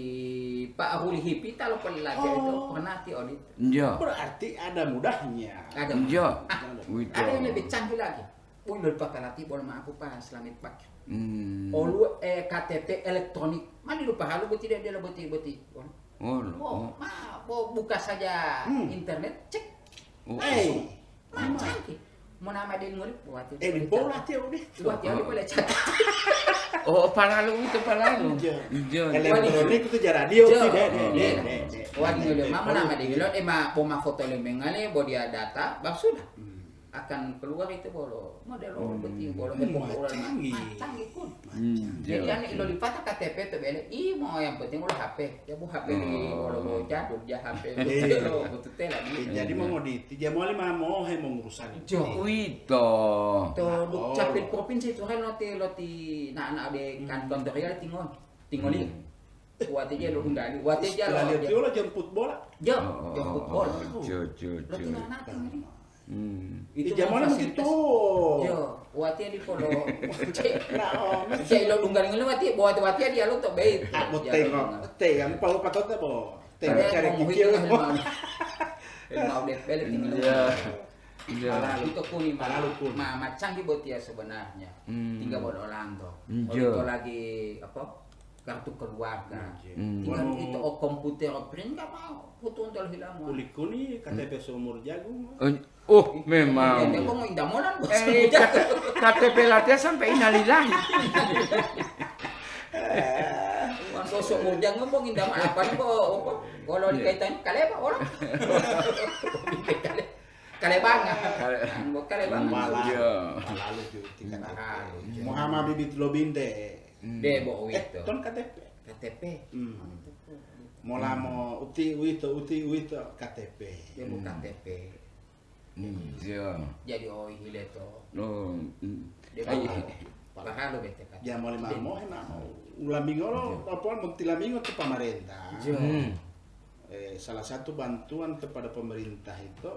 Pak Ruli Hipita lo polelatiya itu pernah ti odito. Iya. Berarti ada mudahnya. Ada. Iya. Ah, uwito. Ada yang lebih canggih lagi. Wih, lebih pakalati, bolo maaf, Pak, selamat pagi. Hmm. Olu, eh, K T P elektronik. Mani lupa halu boti dia, dia boti, boti. Oh, oh, oh. Ma, bo, buka saja internet, cek. Oh, langsung. Oh. Ma, canggih. Mau nama dia ngurip, buat dia. Eh, di bola dia udah. Buat dia boleh cek. Oh, palalu itu palalu. Iya. Iya. Elektronik itu jarak dia, iya. Tidak, tidak, tidak, tidak. Wah, dia mau nama dia ngurip, eh, ma, bo ma foto lemengale, bo dia data, bab sudah. Hmm. Akan keluar itu bolo model, hmm, boti bolo, hmm, hepo bola, canggih. Ah, canggih pun. Hmm, jadi jelas, anu ilo lipata K T P to bele, ih, mau yang penting ulo H P. Ya bu H P di bolo, bolo jadul, ja H P. Iya. Betul, betul tela, bu. Eh, jadi mau di, ti ja moli ma mohe mongurusan itu. Jo. Uwito. To duk capil provinsi itu kan loti, loti na, na de kantor torial tingol. Tingol ini. Hmm. Wati ja lo hundalu, wati ja lo. Istilah dia lo jemput bola. Jo, oh, jemput bola. Jo, jo, jo. Loti na, na tingol ini. Hmm. Itu ijamana mau fasilitas begitu. Yo, watiya di polo. Nah, oh, cek lo lunggaling lo watiya, bo watiya dia lo to bait. Ah, bo tengok, tengok, pau patota bo. Tengok cari kikil bo. Mau deh, balik tinggal. Iya. Iya. Itu kuni, malalu kuni. Ma, ma canggih botiya sebenarnya. Hmm. Tinggal bodo olanto. Iya. Itu lagi apa? Kartu keluarga. Hmm. Tinggal itu, oh, komputer print nggak mau. Foto untuk hilang. Ulikuni K T P seumur jagung. Oh, oh, memang. Dia kok mau indamonan, bos? Eh, K T, K T P latihan sampai innalillahi. Wan bos seumur jagung mau indaman apa nih, kok, kok? Kalau dikaitan kaleba orang. Kale-, kalebanga. Kale-, kok kalebanga. Malalu. Iya. Malalu ju-, tingkat. Malalu. Muhammad Bibit Lobinte. Hmm. Debo, eh, uwito. Ton K T P. K T P. Hmm. Mola mo uti uwito, uti uwito K T P. Debo, hmm, K T P. Hmm, iya. Jadi, oh, hile to. Oh, hmm. Debo, ai, pahalo bete K T P. Ya, mau lima mo, enak mo. Ulamingo lo, iya, apa, mau tilamingo to pamarenta. Iya. Hmm. Eh, salah satu bantuan kepada pemerintah itu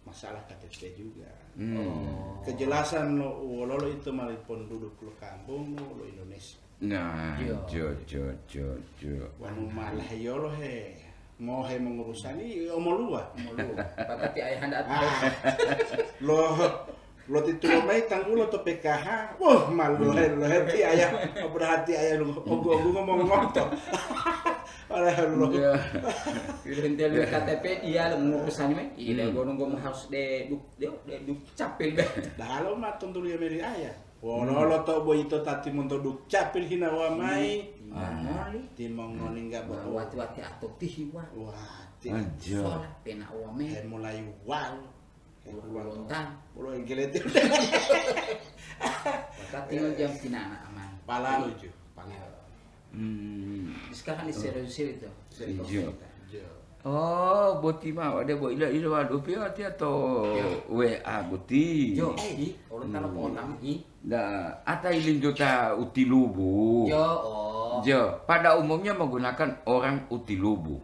masalah K T P juga. Hmm. Oh. Kejelasan lo, wololo itu mali penduduk lo kampung lo, lo Indonesia. Nah, jo, jo, jo, jo. Wanu malah yolo he, ngohe mongurusani omoluwa. Omoluwa. Patati ayahanda ati. Ah. Lo, lo titulo mai tanggulo to P K H. Wah, malu he, lo he ti ayah, berarti ayah lu, ogo-ogo ngomong ngoto. Padahal lo. Iya. Bilo intel K T P dia lo ngurusani mai. Iya, hmm, gonong-gonong harus de duk, de, de duk capil be. Dahalo ma tontu dia meri ayah. Wololo to boyito tatimonto dukcapil hinawa mayi. Hmm. Moli. Timongoli nggak bodo. Wati-wati atau tihiwa. Wati. Anjo. Sola pena wame. Hemulai walu. Ulo lontan. Ulo engkelete. Maka tinggal jam tinana aman. Palalu ju. Palalu. Hmm. Sekarang di serius itu. Serius. Iya. Iya. Oh, boti mao, ada bo ila, ila waduh piyo ati atau, iya, W A boti. Jo, eh, i, orang kalau, hmm, potang, i. Da, ata ilinjota utilubu. Jo, oh. Jo, pada umumnya menggunakan orang utilubu.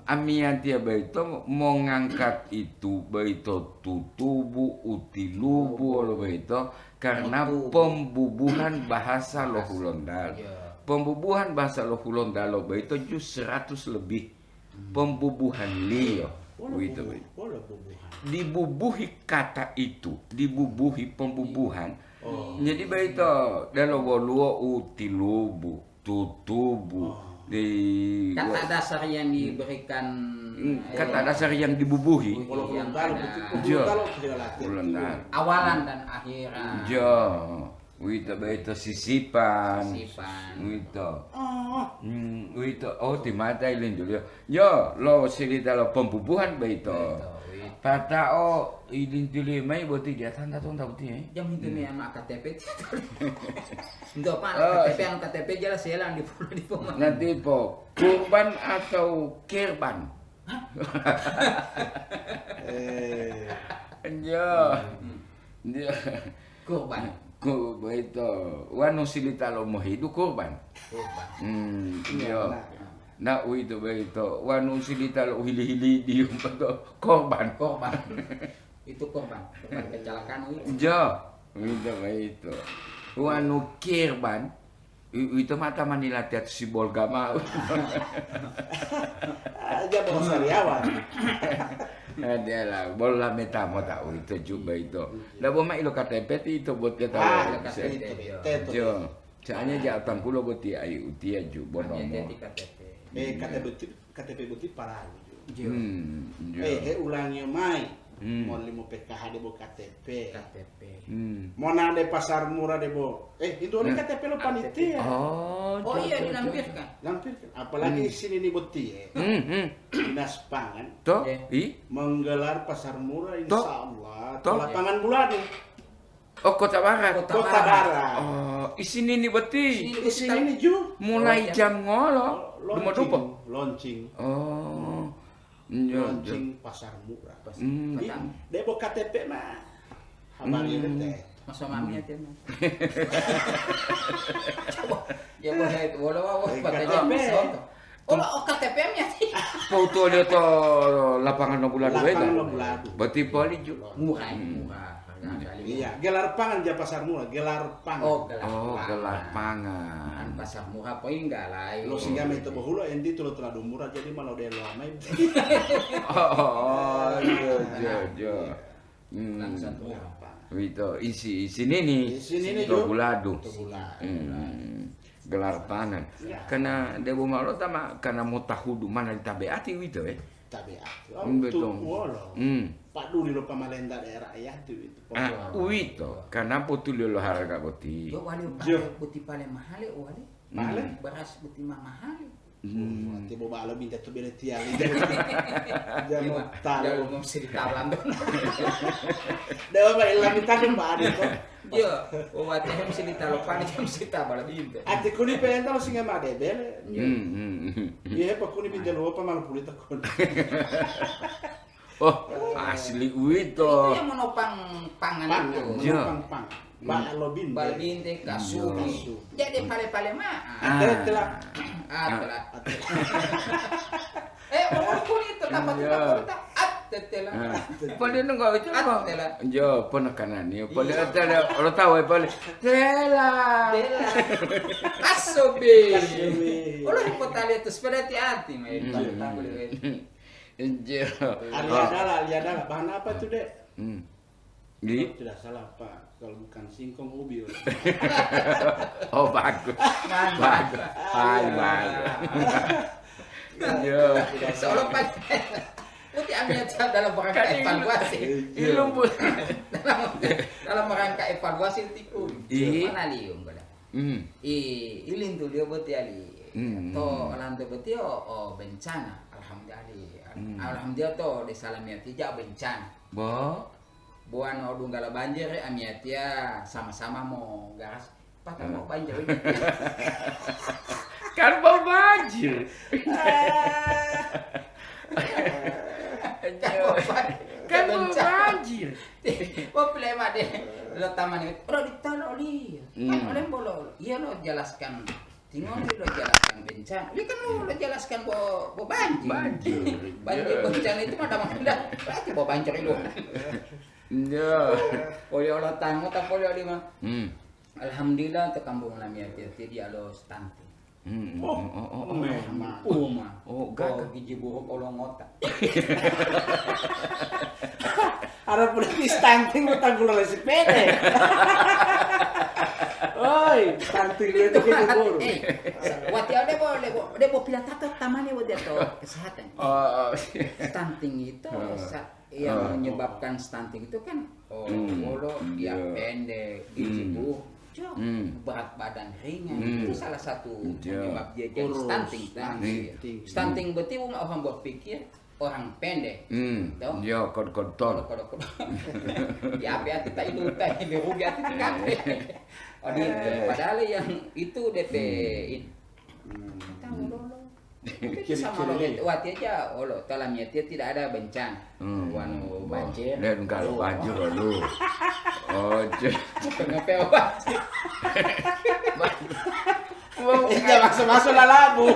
Amiyantiya boyito mongangkat itu boyito tutubu, utilubu, wolo boyito karena pembubuhan bahasa lo Hulontalo. Iya. Pembubuhan bahasa lo Hulontalo boyito ju seratus lebih. Hmm. Pembubuhanliyo, wala uwito bubu-, boyito. Wala bubuhan. Dibubuhi kata itu, dibubuhi pembubuhan. Oh. Jadi boyito, delo woluwo utilubu, tutubu, oh, di kata wo-, dasar yang diberikan, hmm, eh, kata dasar yang dibubuhi. Wolo yang Hulontalo, ada betul. Jo. Hulontalo, Hulontalo. Awalan dan akhiran. Jo. Uwito boyito sisipan. Sisipan. Uwito. Oh. Hmm, uwito. Oh, timata ilintuliyo. Yo, lo silita lo pembubuhan boyito. Boyito, uwito. Pata'o ilintuliyo mayi boti dia tanta tonta boti, eh? Jam itu, hmm, nih, anu K T P. Untuk apa? Oh. K T P, anu K T P jelas ya, lah, di pulau di pemang. Nanti po, kurban atau kirban? Hah? Eh. Yo. Hmm. Yo. Kurban. Ku-, boyito, wanu silita lo mohidu kurban. Kurban. Hmm, iya, yo. Benar. Na uwito boyito, wanu silita lo hili-hili diyo boto kurban. Kurban. Itu kurban. Kurban kecelakaan itu. Jo, uwito boyito. Wanu kirban, Ui-, uwito mata mani latiya to Sibolga ma'o. Ah, ja bolo sariawan. Eh, dela, bolo lameta mota uwito juba ito. Labo ma ilo K T P ti ito botiya tawu. Ah, ilo K T P, ito, ito. Jo. Soalnya ja tangkulo boti ai utiya ju bonomo. K T P. Eh, K T P boti, K T P boti paralu ju. Jo. Hmm, jo. Eh, he ulangiyo mayi. Hmm. Molimo P K H debo K T P. K T P. Hmm. Monade Pasar Murah debo. Eh, itu ni K T P lo panitia. Oh, iya, dilampirkan. Lampirkan. Apalagi sini ni boti, eh. Hmm, hmm. Dinas Pangan. Toh? Iya. Menggelar Pasar Murah, insya Allah. Toh? Lapangan Buladu. Oh, Kota Barat. Kota Barat. Oh, isini ni boti. Isini ni ju. Mulai jam ngolo? Dumo dupo. Launching. Oh. Iya, iya. Launching Pasar Murah. Hmm. Debo K T P mah. Habari teh. Masa mami ya, Mas. Coba. Ya, boleh, boleh, boleh. K T P. Oh, oh, K T P-nya sih. Foto dia to lapangan Nobuladu. Lapangan Nobuladu. Berarti poli ju. Murah, murah. Iya, gelar pangan ja Pasar Murah, gelar pangan. Oh, gelar pangan. Kan Pasar Murah poingga lai. Lo singgah mai to bohulo enti tulo tuladu murah jadi malah dia lo amai. Oh, iya, iya, iya. Hmm. Langsung murah. Wito, isi, isi nini. Isi nini, to buladu. To buladu. Hmm. Gelar pangan. Iya. Karena debo malo tama, karena motahudu mana di tabeati wito, eh. Tabeati. Hmm, betul. Wolo. Hmm. Paduli lo pemerintah daerah ya itu. Ah, wito. Karena potuli lo harga boti. Yo, wali pale, boti pale mahale, wali. Mahale? Beras boti ma mahale. Hmm. Wati bo balo minta to bele tiali. Jamo talo. Jamo siri talan. Dewa ba ilang minta ke ba ade to. Yo, wati hem siri talo pani hem siri tabala binte. Ati kuni pe entalo singa ma de bele. Hmm, hmm, hmm. Ye pa kuni binte lo pa malu pulita kuni. Oh, asli uwito. Itu yang menopang pangan itu. Iya. Menopang pang. Balo binte. Balo binte, kasubi. Kasubi. Jadi pale-pale ma. Ah. Ate tela. Ah, tela. Ate. Eh, mau kuni itu tambah kita kota. Ate tela. Ah. Pale nunggu itu apa? Ate tela. Jo, penekanannya. Pale tela, orang tahu ya pale. Tela. Tela. Kasubi. Kasubi. Kalau di kota lihat tuh sepeda hati-hati, main tahu-tahu deh. Iya. Aliadala, aliadala. Bahan apa itu, Dek? Hmm. Kalau tidak salah, Pak, kalau bukan singkong, ubi. Oh, bagus. Bagus. Hai, bagus. Iya. Seolah Pak. Putih ambil dalam rangka evaluasi. Ilmu. Dalam, dalam rangka evaluasi tiku. Iya. Mana liung pada? Hmm. I, ilintuliyo boti ali. Hmm. To olanto boti o, o bencana. Alhamdulillah. Hmm. Alhamdulillah to desa lamiyatiya bencana. Bo? Buwano odunggala banjir, amiyatiya sama-sama mo garas. Patang mo banjir. Kan mau banjir. Kan mau banjir. Kan mau banjir. Wah, pile made lo tamani, ro ditalo liyo. Kan oleh bolo, iya lo jelaskan. Tingoli lo jelaskan bencana. Li kan lo, lo jelaskan bo, bo banjir. Banjir. Banjir, iya. Bencana itu mah damang pindah. Berarti bo banjir itu. Iya. Polio lo tango ta polio lima. Hmm. Alhamdulillah, to kampung lami ati-ati dia lo stunting. Hmm, hmm, oh, oh, oh, oh. Memang. Uma. Oh, gaga. Oh, gizi buruk olongota. Ada pun di stunting utang kula sepede. Oi, stunting itu gizi buruk. Eh, wati ada bo, debo, debo pilatata tamane wati to kesehatan. Oh, oh. Stunting itu sa-, yang menyebabkan stunting itu kan, oh, wolo, dia pendek, gizi buruk, berat badan ringan. Itu salah satu penyebab dia jadi stunting. Nah, stunting. Stunting berarti uma orang berpikir orang pendek. Toh? Iya, kod-, kontol. Kod-, kod-, kod-. Ya, apa ati tak itu, tak itu, rugi ati tak apa. Oh, gitu. Padahal yang itu D P. Tahu dulu. Itu sama lo, wati aja, olo, talamiyatiya tidak ada bencana. Hmm. Wanu banjir. Dan kalau banjir, lalu. Oh, je-, ngapain banjir? Mau ya, masuk-masuk lah labu.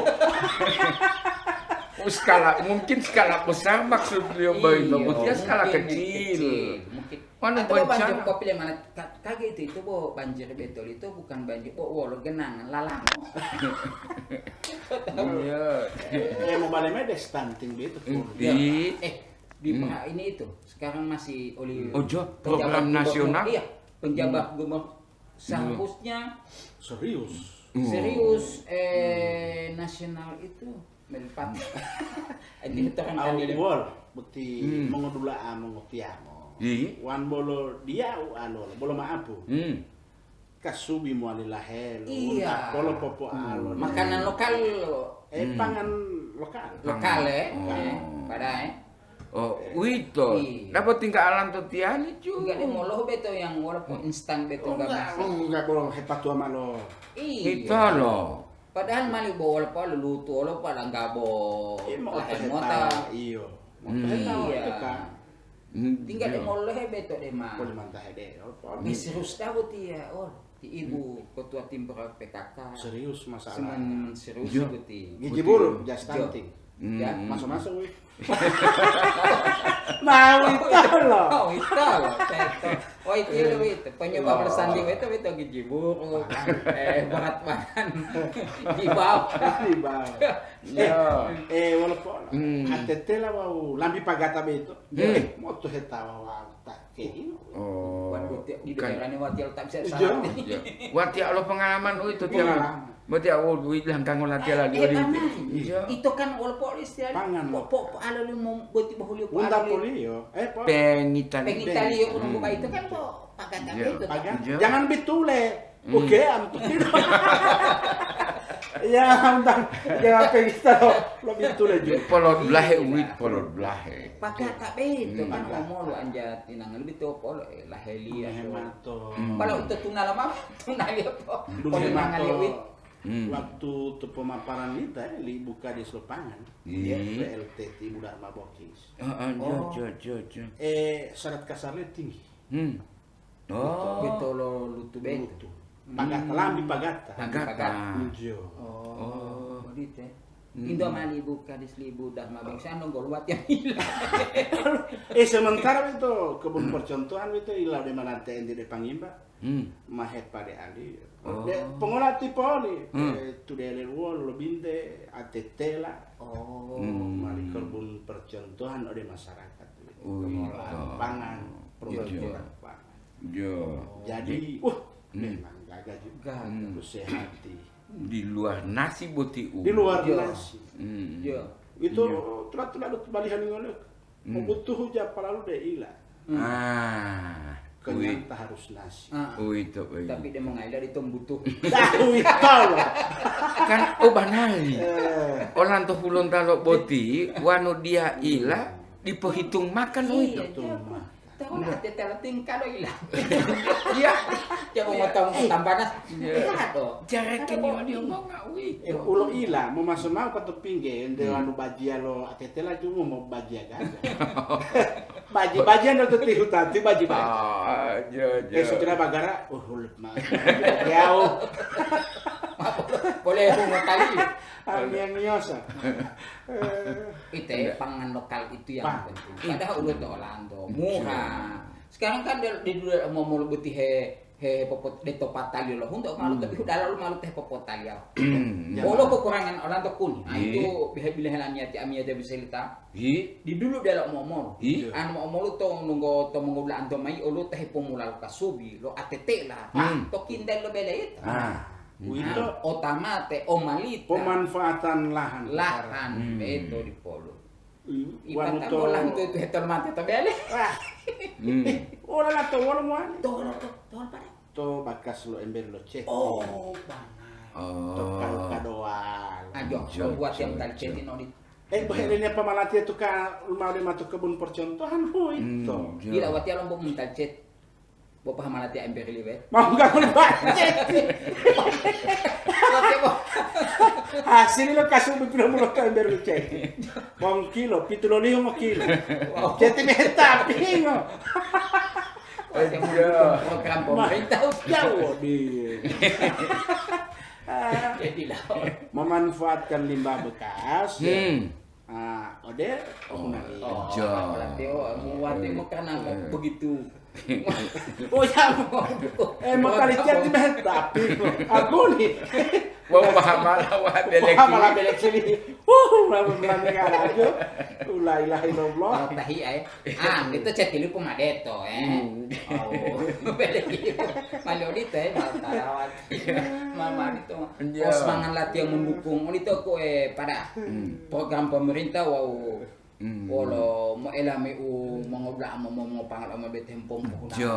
Oh, skala, mungkin skala besar maksud beliau, iya, baik, mungkin skala kecil. Kecil, mungkin. Mana atau banjir bencana? Kopi yang mana? Ka-, Age itu, itu bo banjir betul itu bukan banjir, bo wolo genangan lalango. Iya. Eh, mau balik main deh stunting begitu. Hmm, iya. Eh, di Hmm. Pra-, ini itu sekarang masih oleh Ojo, penjabat program gubernur, nasional. Iya, penjabat Hmm. gubernur. Iya. Seharusnya Serius. Hmm. serius, eh, nasional itu melipat. Itu terang Au kali. Wol, boti Hmm. mongodula'a mongotiyamo. Iya. Wan bolo diya u alolo, bolo ma'apu. Hmm. Kasubi mowali lahelu, Iya. Wunta polo popo'alo. Hmm. Makanan lokal. Eh, Hmm. pangan lokal. Lokal, eh? Oh. Eh, pada, eh? Oh, uwito. Iya. Dapat tinggal alam to tiyali juga. Enggak, dia mau loh beto yang walaupun instan beto Oh, enggak enggak, masuk. Oh, enggak, bolo hepatua malo. Iya. Ito loh. Padahal mali bo wolo pa lulutu wolo pa langga bo Eh, mau lahir otoheta, mota. Iyo. Mau Hmm. otoheta Iya. itu kan. Hmm, Tinggal iya. Demo lehe beto dema. Boleh mantah ede. Apa? Misirus tahu tiya, oh, ti ibu ketua tim P K K. Serius masalah. Semen serius Iya. Guti. Gizi Betul. Buruk, just Jo. Stunting. Hmm. Ya. Masuk-masuk, wih. Mau itu loh. Oh, itu loh. Saya tahu. Oh, itu Iya. Itu. Penyebab Oh. Lesandi itu, itu gizi buruk. Parah. Eh, berat badan. Di bawah. Di bawah. Iya. Eh, eh, walaupun Hmm. A T T lah wau lambi pagata beto. Hmm. Eh, mau tuh hetawa wau tak kayak ini. Oh, Buat Guti, di kan. Daerah ini wati tak bisa Iya. Salah. Iya. Wati Allah pengalaman oh itu tiang. Pengalaman. Berarti Allah duit langkang latihan Eh, lagi eh, itu. Pangan. Iya. Itu kan walaupun istilah Pangan. Po, po, po, ala lu mau buat bahulio Unda polio. Eh, po. Pengitan. Pengitan Pengitan. Itu kan Hmm. po. Pagat Iya. Itu, Pagat. Iya. Jangan bitule. Hmm. Oke, am. Ya, am, jangan pengista lo, lo bitule juga. Polot blahe, wit polot blahe. Pagat tak itu kan Hmm. Omolu anja tinang lebih to polo, eh, laheliya. Hemato. Hmm. Kalau itu tuna lama, tuna liya po. Dulu Polo hemato. Nangali wit. Hmm. Waktu to pemaparan lita, eh, li buka di Selopangan. Iya. P L T ti budak mabokis. Heeh, jo, Oh. jo, jo, jo. Eh, syarat kasarnya tinggi. Hmm. Oh. Beto lo lutu beto. Lutu. Pagata, Hmm. lambi pagata. Pagata. Pagata. Njo. Oh, Oh. Odite. Hmm. Indo mali buka di selibu dah mabang. Saya nonggol wat yang hilang. Eh, sementara itu kebun percontohan itu ilau de malante enti de pangimba. Hmm. Mahe pade ali. Oh. De, pengola tipoli. Hmm. Eh, tudele wol lo binte, atetela. Oh. Hmm. Mali kebun percontohan ode masyarakat. Oh, Pengelolaan iya. Pangan, Iya. Percontohan pangan. Iya. Jadi, wah, Hmm. memang gagah juga. Gagah. Hmm. Sehati. Di luar nasi boti u. Di luar Iya. Nasi. Hmm. Iya. Itu Iya. Tula-tula do balihan ngolek. Hmm. Mobutuhu ja palalu de ila. Hmm. Ah, Kenyang wih. Ta harus nasi. Ah. Wih, to, wih. Tapi dia mengaila di tombutuh. Dah, wih, tolo. Kan, oh, banali. Eh. Olanto Hulontalo boti, wanu dia ila, dipohitung makan, wih, Iya, to. Iya, Pak. Tahu lah, Enggak. Tetela tingkah lo hilang. Iya. Dia mau Iya. Ngotong Eh. Tambanas. Iya. Iya, toh. Jareke Ada ni bau dia ini. Mau ngawi. Eh, ulo ila, mau masuk mau ke tepingge, ente Hmm. Anu bajia lo, atetela cuma mau bajia gaga. Baji, bajian lo tetihu tati, baji, baji. Ah, iya, iya. Eh, sukira bagara, uh, ulut mah. Jauh. Boleh, mau tali. Angin nyosa. Eh. Ite Enggak. Pangan lokal itu yang Pak. Penting. Padahal ulo to Olando, Iya. Murah. Sekarang kan di, di dulu mau mau buti he, he, he popot, de to patali lo. Untuk malu Hmm. Tapi hudala lo malu teh popotali ya. Hmm. Bolo kekurangan Olando kuni. Ah, Iya. Itu bihe bilehan amiati, amiati bisa lita. Iya. Di dulu dia lo momol. Iya. Anu momol to nunggu to mengula anto mai olo teh pomula lo kasubi, lo atetela. Hmm. To kindel lo bele itu. Ah. Uwito Nah, otamate, omalita. Pemanfaatan lahan. Lahan, Hmm. Beto di polo. Hmm. Ipa Wanu to tambo lanto itu hetor mate to bele. Ah. Hmm. Eh, ola la to wolo muani. To wolo to, to wolo pada. To bakas lo ember lo ceti. Oh, bana. Oh. To kado-kado walo. Ajo, Jo, buat jo, yang tali jo. Ceti no di. Eh, bahaya ini apa malatih itu ka rumah dia masuk kebun percontohan, hui, Hmm, to. Jo. Gila, wati alombo mental ceti. Bo paham latihan beri liwet. Mau nggak mau baca. Oke, Bo. Hasil lo kasu bipilo mulo kan beri cek. Bong kilo, pitu lo lima kilo. Wow. Jadi beta bingung. Oke, Iya. Program pemerintah. Jauh di. Ah, Jadi lah. Memanfaatkan limbah bekas, ya. Hmm. Ah, ode, oh, Oh, menarik. Oh, Jo. Berarti, oh, muat Eh, mo karena eh. Begitu. Oh, ya, mau. Eh, mau kali chat di mana? Tapi, aku nih. Wau mahamala, wau belek Wah, malah sili. Belek sili. Uh, malah berani ngalajo. La ilaha illallah. Kalau tahi, eh. Ah, itu chat dulu pun ada to, eh. Hmm. Oh, belek itu. Malu di teh, malu tarawat. Malu itu. Iya. Oh, semangat latihan mendukung. Oh, itu kok, eh, pada Hmm. program pemerintah, wau Hmm. Wolo moela me'u mongoda'a mo-, mo-, mongopangalo'o mabete hempompohuna. Jo.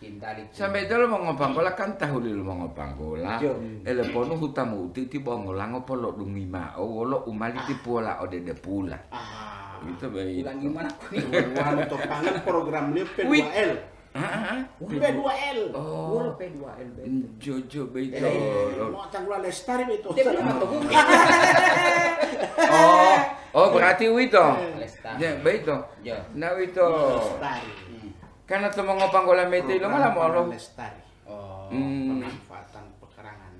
Kintali tu. Sambe dolo mongopanggola kan tahuli lo mongopanggola. Jo. Ele ponu hutamu uti ti bongolango polodungi ma'o wolo umali ti puwola ode depula. Ah. Itu baik. Ulangi mana kuni? Wanu to pangan program liyo P dua L. Heeh. P dua L. Oh. Wolo P dua L beto. Jojo beto. Eh, mau tanggula lestari beto. Dia bilang apa gua? Oh, oh, berarti uwito. Lestari. Ya, beto. Ya. Nah, uwito. Lestari. Hmm. Karena to mongopanggola mete lo ngala molo. Lestari. Oh, hmm. Pemanfaatan pekarangan.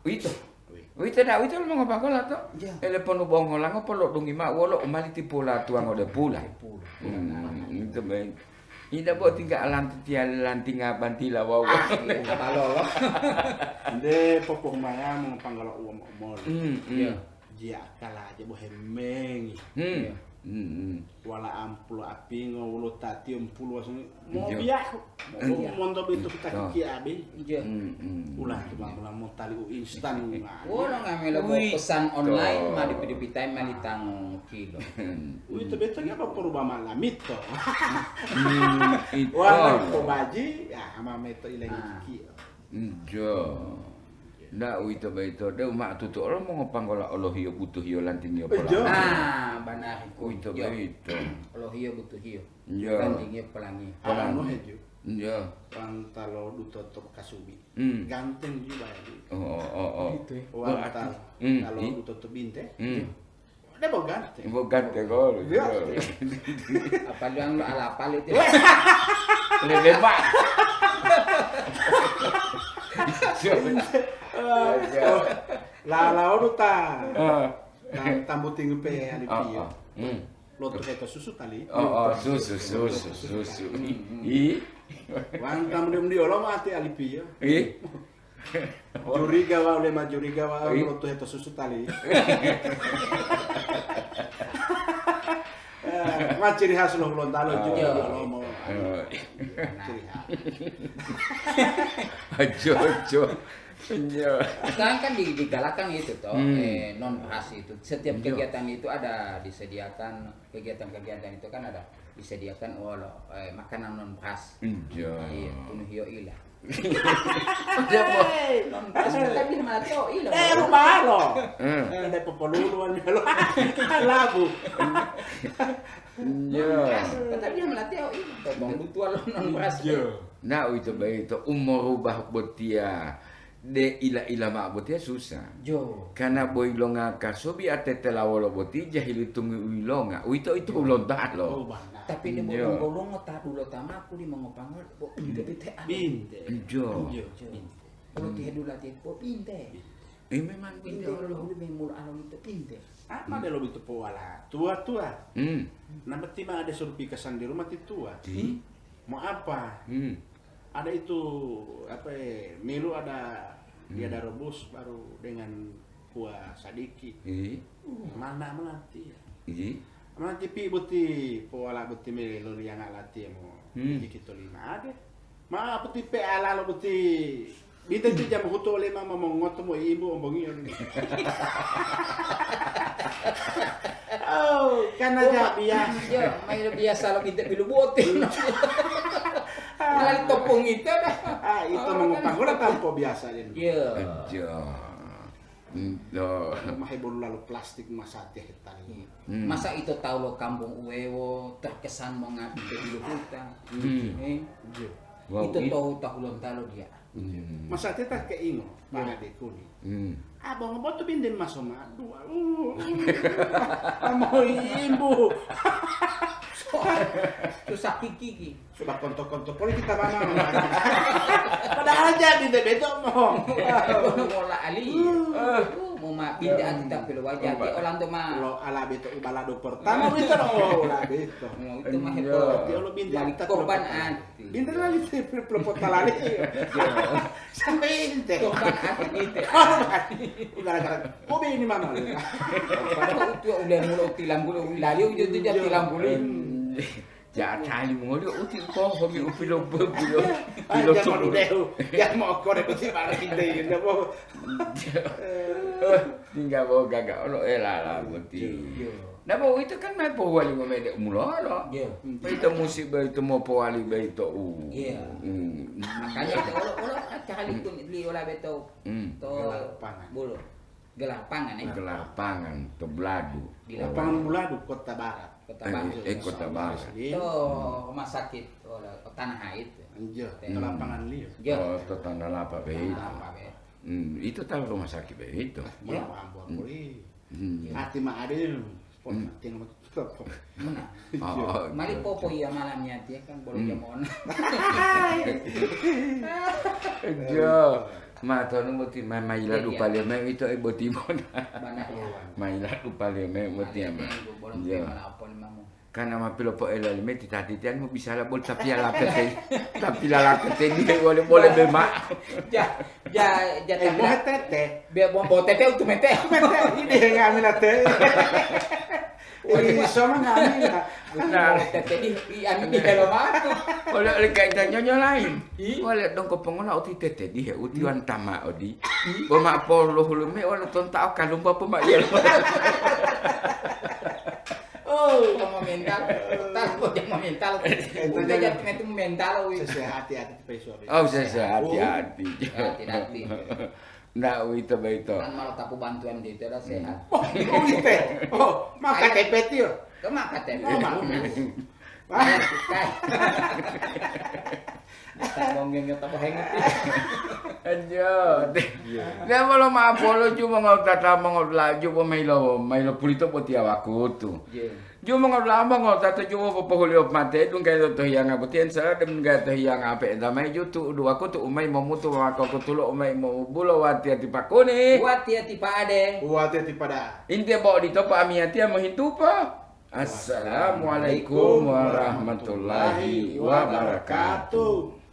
Uwito. Uwito. Uwito da, uwito lo mongopanggola to. Ya. Ele ponu bongolango polodungi ma'o wolo umali ti pula tuwango depula. Depula. Hmm, itu baik. Inda bo tingga alanti tiya lantinga bantila wawu. Ah, iya, balolo. Nde popohumayamu panggala uwam omol. Hmm, hmm. Iya. Jiya akala aja bo hemengi. Hmm. Iya. Hmm, hmm. Wala ampulo apingo wolo tatiyo mpulu wasungi. Iya. Mo biyahu. Iya. Monto bitu kita kiki abi. Iya. Hmm, hmm. Ulah tu mula motali u instan. Wolo ngamela bo pesan online, ma dipi-dipitai, ma ditango kilo. Uwito beto nge apa poruba malamito. Hmm, ito. Wala ko baji, ya, ama meto ilengi kiki. Ijo. Nda uwito boyito, de'u ma tutu olo mongopanggola olohiyo butuhiyo lantiniyo polangiyo. Ah, banari. Uwito boyito. Olohiyo butuhiyo. Iya. Lantiniyo polangiyo. Polangiyo. Anu heju. Iya. Wanta lo duto to kasubi. Hmm. Ganteng juga ya. Oh, oh, oh, oh. Gitu ya. Wanta lo duto to binte. Hmm. Debo ganteng. Debo ganteng, oh, iya. Apa bilang lo alapal itu? Lele, Pak. Lalawo ta. Ah. Tambu tinggi pe alipi. Ah, ah. Hmm. Lotu heto susu tali. Oh, oh, susu, susu, susu. Hmm. Ih. Wanta mudi-mudi olo mati alipi. Ih. Juriga wau, lema juriga wau, lotu heto susu tali. Eh, ma ciri khas lo Gorontalo juga. Oh. Lomo. Oh. Ciri khas. Ajo, ajo. Iya. Sekarang kan di, digalakan itu toh, eh, non beras itu. Setiap kegiatan itu ada disediakan, kegiatan-kegiatan itu kan ada disediakan, oh, lo, eh, makanan non beras. Iya. Iya, penuhi yo ila. Hei, non beras, tapi mana tio ila? Eh, rumah lo. Hmm. Ada pepeluluan lo. Labu. Iya. Tapi mana tio ila? Bang butuh lo non beras. Iya. Nah, uwito boyito, u morubah botiya, de ila-ila ma'o botiya susa. Jo. Karena bo yilonga kasobi atetela wolo boti, jahilitungi u yilonga. Uwito, ito u Gorontalo. Oh, bana. Tapi de bo longo-longo ta dulota maku di mongopangol, bo binte-binte anu. Binte. Jo. Jo. Jo. Binte. Kalau tihe dulatiye, bo binte. Binte. Eh, memang binte. Binte lo hulu memul alo ito binte. Apa de lo binte powala? Tua-tua. Hmm. Nama tima ade surupi kesan di rumah ti tua. Hmm. Mau apa? Hmm. Ada itu, apa, eh, melu ada, dia ada rebus baru dengan kuah sadiki. Iya. Uh, mana melati ya? Iya. Melati pi boti, powala boti melu liyanga lati mo. Hmm. Jadi kita lima ada. Ma apa ti pe ala lo boti. Binte ti jam hutu olema ma mongoto mo imbu ombongi oli. Oh, karena ja biasa. Iya, main biasa lo binte pilu bote. Lali topong itu dah. Ah, itu mongopanggola tanpa biasa den. Iya. Iya. Iya. Mahe bolu lalu plastik masa teh tali. Hmm. Masa ito tahu lo kampung uwewo terkesan mongabdi ke bilu huta. Hmm. Eh? Iya. Wow, ito it- tahu tahu Gorontalo dia. Hmm. Masa teta keingo, iya, pangade kuni. Hmm. Abang botu binte maso ma dua. Uh, amo imbu. Susah kiki. Coba konto-konto poli kita mana. Padahal jadi de beto mo. Mola ali. Uh, mau ma binte ati tapi lo wajah ti olanto ma. Lo ala beto ubala do pertama itu lo ala beto. Itu mah hebat. Iya. Ti olo binte ati korban ati. Inte lali te plopotalali. Sampai inte. Tobat hati inte. Tobat. Gara-gara kobe ini mama lu. Padahal uti udah mulai tilang bulu lali udah itu dia tilang bulu. Jatali mongoli uti poho mi upilo bebilo. Pilo tulu. Ya mau kore kuti balik inte ini mau. Tinggal mau gaga olo elala boti. Nah, bo uwito kan ma pohuwali momede umulolo. Iya. Boyito musi boyito mopowali boyito u. Iya. Hmm. Makanya olo, olo acahali pun li ola beto Hmm. to Gelar pangan. Bulu. Gelar pangan, eh. Gelar pangan to Buladu. Di Lapangan Buladu, Kota Barat. Kota Eh, Barat. eh, Kota Barat. Iya. To rumah sakit, ola, Tanah Haid. Iya, Teh. Lapangan liyo. Iya. Oh, to Tanah Lapa boyito. Tanah Lapa, be. Hmm, itu tahu rumah sakit boyito. Iya. Malah ampun, Hmm. boleh. Hmm. Ati ma adil. Hmm. Tinggal betul. Muna. Oh, Mari iya. popo iya malamnya dia kan boleh Hmm. dia mohon. Jo, ma tonu boti ma maila Iya, dupa iya. leme ito e boti mona. Mana ya? Maila dupa leme boti Mana ama. ini, boleh Jo. dia mana apa nih, Mamu? Karena ma pilopoelo leme ti tadi tian mo bisa la bol tapi ala pete. Tapi la pete dia boleh boleh be ma. Ja, ja, ja Eh, tamo. Bila tete. Be bo bo tete utu mete. Mete, ini yang ngambil tete. Ini sama ngambil. Nah. Bo tete di, i anu di dalam aku. Oleh, oleh kaitan nyonyo lain. Ih. Oleh dongko pongola uti tete di he uti wan tama odi. Bo ma polo hulume oleh tonta o kalumba po ma iya. Oh, kamu mental. Tahu kok dia mau mental. Udah jadi metu mental, wi. Sesuai hati-hati, Pak Iswab. Oh, sesuai hati-hati. Hati-hati. Ndak uwito boyito. Kan malah tapu bantuan di itu dah sehat. Oh, gitu. Oh, maka Ayo. T P tiyo. Ke maka T P. Oh, maaf. Wah. Kai. Kita bonggeng kita boheng itu. Ajo. Iya. Dia belum apa lo cuma mau tata mau laju mau mailo mailo pulito buat ya wakutu. Iya. Ju mongodula'a mongotata ju popohuliyo mate dunggayo to hiyanga boti, ensela dunggayo to hiyanga ape enta mayi ju tu'udu wakutu u mayi momutu maka kutulo u mayi mobulo watiya ti pakuni. Watiya ti pa'ade. Watiya ti pada. Intiya bo odito pa amiyatiya mohintupo. Assalamualaikum warahmatullahi wabarakatuh.